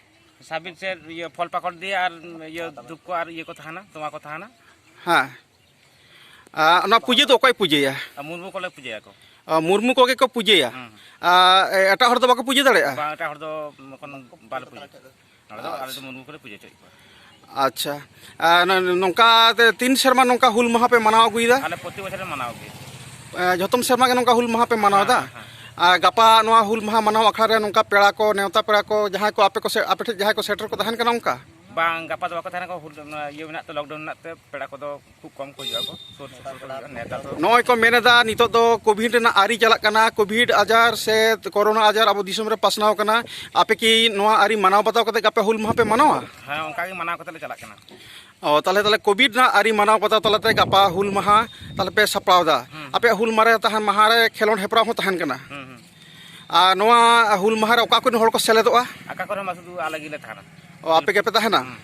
ᱥᱟᱵᱤᱱ ᱥᱮ ᱤᱭᱟᱹ ᱯᱷᱚᱞ ᱯᱟᱠᱚᱲ ᱫᱤᱭᱮ ᱟᱨ ᱤᱭᱟᱹ ᱫᱷᱩᱯ ᱠᱚ ᱟᱨ ᱤᱭᱟᱹ ᱠᱚ ᱛᱟᱦᱮᱱᱟ, ᱛᱚᱣᱟ ᱠᱚ ᱛᱟᱦᱮᱱᱟ᱾ ᱦᱮᱸ᱾ ᱟᱨ ᱚᱱᱟ ᱯᱩᱡᱟᱹ ᱫᱚ ᱚᱠᱚᱭ ᱯᱩᱡᱟᱹᱭᱟ? ᱟᱨ ᱢᱩᱨᱢᱩ ᱠᱚᱞᱮ ᱯᱩᱡᱟᱹᱭᱟ ᱠᱚ᱾ ᱚ, ᱢᱩᱨᱢᱩ ᱠᱚᱜᱮ ᱠᱚ ᱯᱩᱡᱟᱹᱭᱟ? ᱦᱩᱸ, ᱦᱩᱸ᱾ ᱟᱨ ᱮᱴᱟᱜ ᱦᱚᱲ ᱫᱚ ᱵᱟᱠᱚ ᱯᱩᱡᱟᱹ ᱫᱟᱲᱮᱭᱟᱜᱼᱟ? ᱵᱟᱝ, ᱮᱴᱟᱜ ᱦᱚᱲ ᱫᱚ ᱮᱠᱷᱚᱱ ᱵᱟᱞᱮ ᱯᱩᱡᱟᱹ ᱦᱚᱪᱚᱭᱮᱫ ᱠᱚᱣᱟ᱾ ᱱᱚᱰᱮ ᱫᱚ ᱟᱞᱮ ᱫᱚ ᱢᱩᱨᱢᱩ ᱠᱚᱞᱮ ᱯᱩᱡᱟᱹ ᱦᱚᱪᱚᱭᱮᱫ ᱠᱚᱣᱟ᱾ ᱟᱪᱪᱷᱟ᱾ ᱟᱨ ᱱᱚ-, ᱱᱚᱝᱠᱟ ᱛᱮ ᱛᱤᱱ ᱥᱮᱨᱢᱟ ᱱᱚᱝᱠᱟ ᱦᱩᱞ ᱢᱟᱦᱟ ᱯᱮ ᱢᱟᱱᱟᱣ ᱟᱹᱜᱩᱭᱮᱫᱟ? ᱟᱞᱮ ᱯᱨᱚᱛᱤ ᱵᱚᱪᱷᱚᱨ ᱞᱮ ᱢᱟᱱᱟᱣ ᱟᱹᱜᱩᱭᱮᱫᱟ᱾ ᱮ, ᱡᱷᱚᱛᱚᱢ ᱥᱮᱨᱢᱟ ᱜᱮ ᱱᱚᱝᱠᱟ ᱦᱩᱞ ᱢᱟᱦᱟ ᱯᱮ ᱢᱟᱱᱟᱣ ᱮᱫᱟ? ᱦᱮᱸ, ᱦᱮᱸ᱾ ᱟᱨ ᱜᱟᱯᱟ ᱱᱚᱣᱟ ᱦᱩᱞ ᱢᱟᱦᱟ ᱢᱟᱱᱟᱣ ᱟᱠᱷᱲᱟ ᱨᱮ ᱱᱚᱝᱠᱟ ᱯᱮᱲᱟ ᱠᱚ, ᱱᱮᱣᱛᱟ ᱯᱮᱲᱟ ᱠᱚ, ᱡᱟᱦᱟᱸᱭ ᱠᱚ ᱟᱯᱮ ᱠᱚ ᱥᱮ-, ᱟᱯᱮ ᱴᱷᱮᱱ ᱡᱟᱦᱟᱸᱭ ᱠᱚ ᱥᱮᱴᱮᱨ ᱠᱚ ᱛᱟᱦᱮᱱ ᱠᱟᱱᱟ ᱚᱱᱠᱟ? ᱵᱟᱝ, ᱜᱟᱯᱟ ᱫᱚ ᱵᱟᱠᱚ ᱛᱟᱦᱮᱱᱟ ᱠᱚ, ᱦᱩᱞ, ᱚᱱᱟ ᱤᱭᱟᱹ ᱢᱮᱱᱟᱜ ᱛᱮ, ᱞᱚᱠᱰᱟᱣᱩᱱ ᱢᱮᱱᱟᱜ ᱛᱮ ᱯᱮᱲᱟ ᱠᱚᱫᱚ ᱠᱷᱩᱵ ᱠᱚᱢ ᱠᱚ ᱦᱤᱡᱩᱜᱼᱟ ᱠᱚ, ᱥᱩᱨ ᱥᱩᱯᱩᱨ ᱠᱚ ᱦᱤᱡᱩᱜᱼᱟ, ᱱᱮᱣᱛᱟ ᱫᱚ᱾ ᱱᱚᱜᱼᱚᱭ ᱠᱚ ᱢᱮᱱ ᱮᱫᱟ ᱱᱤᱛᱚᱜ ᱫᱚ ᱠᱳᱵᱷᱤᱰ ᱨᱮᱱᱟᱜ ᱟᱹᱨᱤ ᱪᱟᱞᱟᱜ ᱠᱟᱱᱟ, ᱠᱳᱵᱷᱤᱰ ᱟᱡᱟᱨ ᱥᱮ ᱠᱳᱨᱳᱱᱟ ᱟᱡᱟᱨ ᱟᱵᱚ ᱫᱤᱥᱚᱢ ᱨᱮ ᱯᱟᱥᱱᱟᱣ ᱠᱟᱱᱟ, ᱟᱯᱮ ᱠᱤ ᱱᱚᱣᱟ ᱟᱹᱨᱤ ᱢᱟᱱᱟᱣ ᱵᱟᱛᱟᱣ ᱠᱟᱛᱮ ᱜᱟᱯᱟ ᱦᱩᱞ ᱢᱟᱦᱟ ᱯᱮ ᱢᱟᱱᱟᱣᱟ? ᱦᱮᱸ, ᱚᱱᱠᱟ ᱜᱮ ᱢᱟᱱᱟᱣ ᱠᱟᱛᱮ ᱞᱮ ᱪᱟᱞᱟᱜ ᱠᱟᱱᱟ᱾ ᱚ, ᱛᱟᱦᱞᱮ, ᱛᱟᱦᱞᱮ ᱠᱳᱵᱷᱤᱰ ᱨᱮᱱᱟᱜ ᱟᱹᱨᱤ ᱢᱟᱱᱟᱣ ᱵᱟᱛᱟᱣ ᱛᱟᱞᱟᱛᱮ ᱜᱟᱯᱟ ᱦᱩᱞ ᱢᱟᱦᱟ ᱛᱟᱦᱞᱮ ᱯᱮ ᱥᱟᱯᱲᱟᱣ ᱮᱫᱟ᱾ ᱦᱩᱸ᱾ ᱟᱯᱮᱭᱟᱜ ᱦᱩᱞ ᱢᱟᱦᱟ ᱨᱮ ᱛᱟᱦᱮᱱ, ᱢᱟᱦᱟ ᱨᱮ ᱠᱷᱮᱞᱳᱸᱰ ᱦᱮᱯᱨᱟᱣ ᱦᱚᱸ ᱛᱟᱦᱮᱱ ᱠᱟᱱᱟ᱾ ᱦᱩᱸ, ᱦᱩᱸ᱾ ᱟᱨ ᱱᱚᱣᱟ ᱦᱩᱞ ᱢᱟᱦᱟ ᱨᱮ ᱚᱠᱟ ᱠᱚᱨᱮᱱ ᱦᱚᱲ ᱠᱚ ᱥᱮᱞᱮᱫᱚᱜᱼᱟ? ᱚᱠᱟ ᱠᱚᱨᱮ ᱦᱚᱸ ᱵᱟᱝ, ᱥᱩᱫᱷᱩ ᱟᱞᱮ ᱜᱮᱞᱮ ᱛᱟᱦᱮᱱᱟ᱾ ᱚ, ᱟᱯᱮ ᱜᱮᱯᱮ ᱛᱟᱦᱮᱱᱟ? ᱦᱩᱸ᱾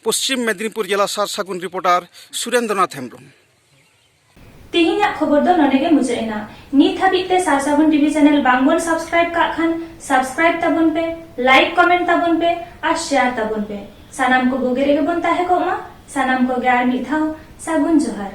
ᱯᱚᱥᱪᱤᱢ ᱢᱮᱫᱽᱱᱤᱯᱩᱨ ᱡᱮᱞᱟ ᱥᱟᱨ ᱥᱟᱹᱜᱩᱱ ᱨᱤᱯᱳᱨᱴᱟᱨ ᱥᱩᱨᱮᱱᱫᱨᱚᱱᱟᱛᱷ ᱦᱮᱢᱵᱨᱚᱢ᱾ ᱛᱮᱦᱮᱧᱟᱜ ᱠᱷᱚᱵᱚᱨ ᱫᱚ ᱱᱚᱰᱮ ᱜᱮ ᱢᱩᱪᱟᱹᱫ ᱮᱱᱟ᱾ ᱱᱤᱛ ᱦᱟᱹᱵᱤᱡ ᱛᱮ ᱥᱟᱨ ᱥᱟᱹᱜᱩᱱ ᱴᱤᱵᱷᱤ ᱪᱮᱱᱮᱞ ᱵᱟᱝ ᱵᱚᱱ ᱥᱟᱵᱥᱠᱨᱟᱭᱤᱵ ᱠᱟᱜ ᱠᱷᱟᱱ, ᱥᱟᱵᱥᱠᱨᱟᱭᱤᱵ ᱛᱟᱵᱚᱱ ᱯᱮ, ᱞᱟᱭᱤᱠ ᱠᱚᱢᱮᱱᱴ ᱛᱟᱵᱚᱱ ᱯᱮ ᱟᱨ ᱥᱮᱭᱟᱨ ᱛᱟᱵᱚᱱ ᱯᱮ᱾ ᱥᱟᱱᱟᱢ ᱠᱚ ᱵᱩᱜᱤ ᱨᱮᱜᱮ ᱵᱚᱱ ᱛᱟᱦᱮᱸ ᱠᱚᱜ ᱢᱟ᱾ ᱥᱟᱱᱟᱢ ᱠᱚᱜᱮ ᱟᱨ ᱢᱤᱫ ᱫᱷᱟᱣ ᱥᱟᱹᱜᱩᱱ ᱡᱚᱦᱟᱨ᱾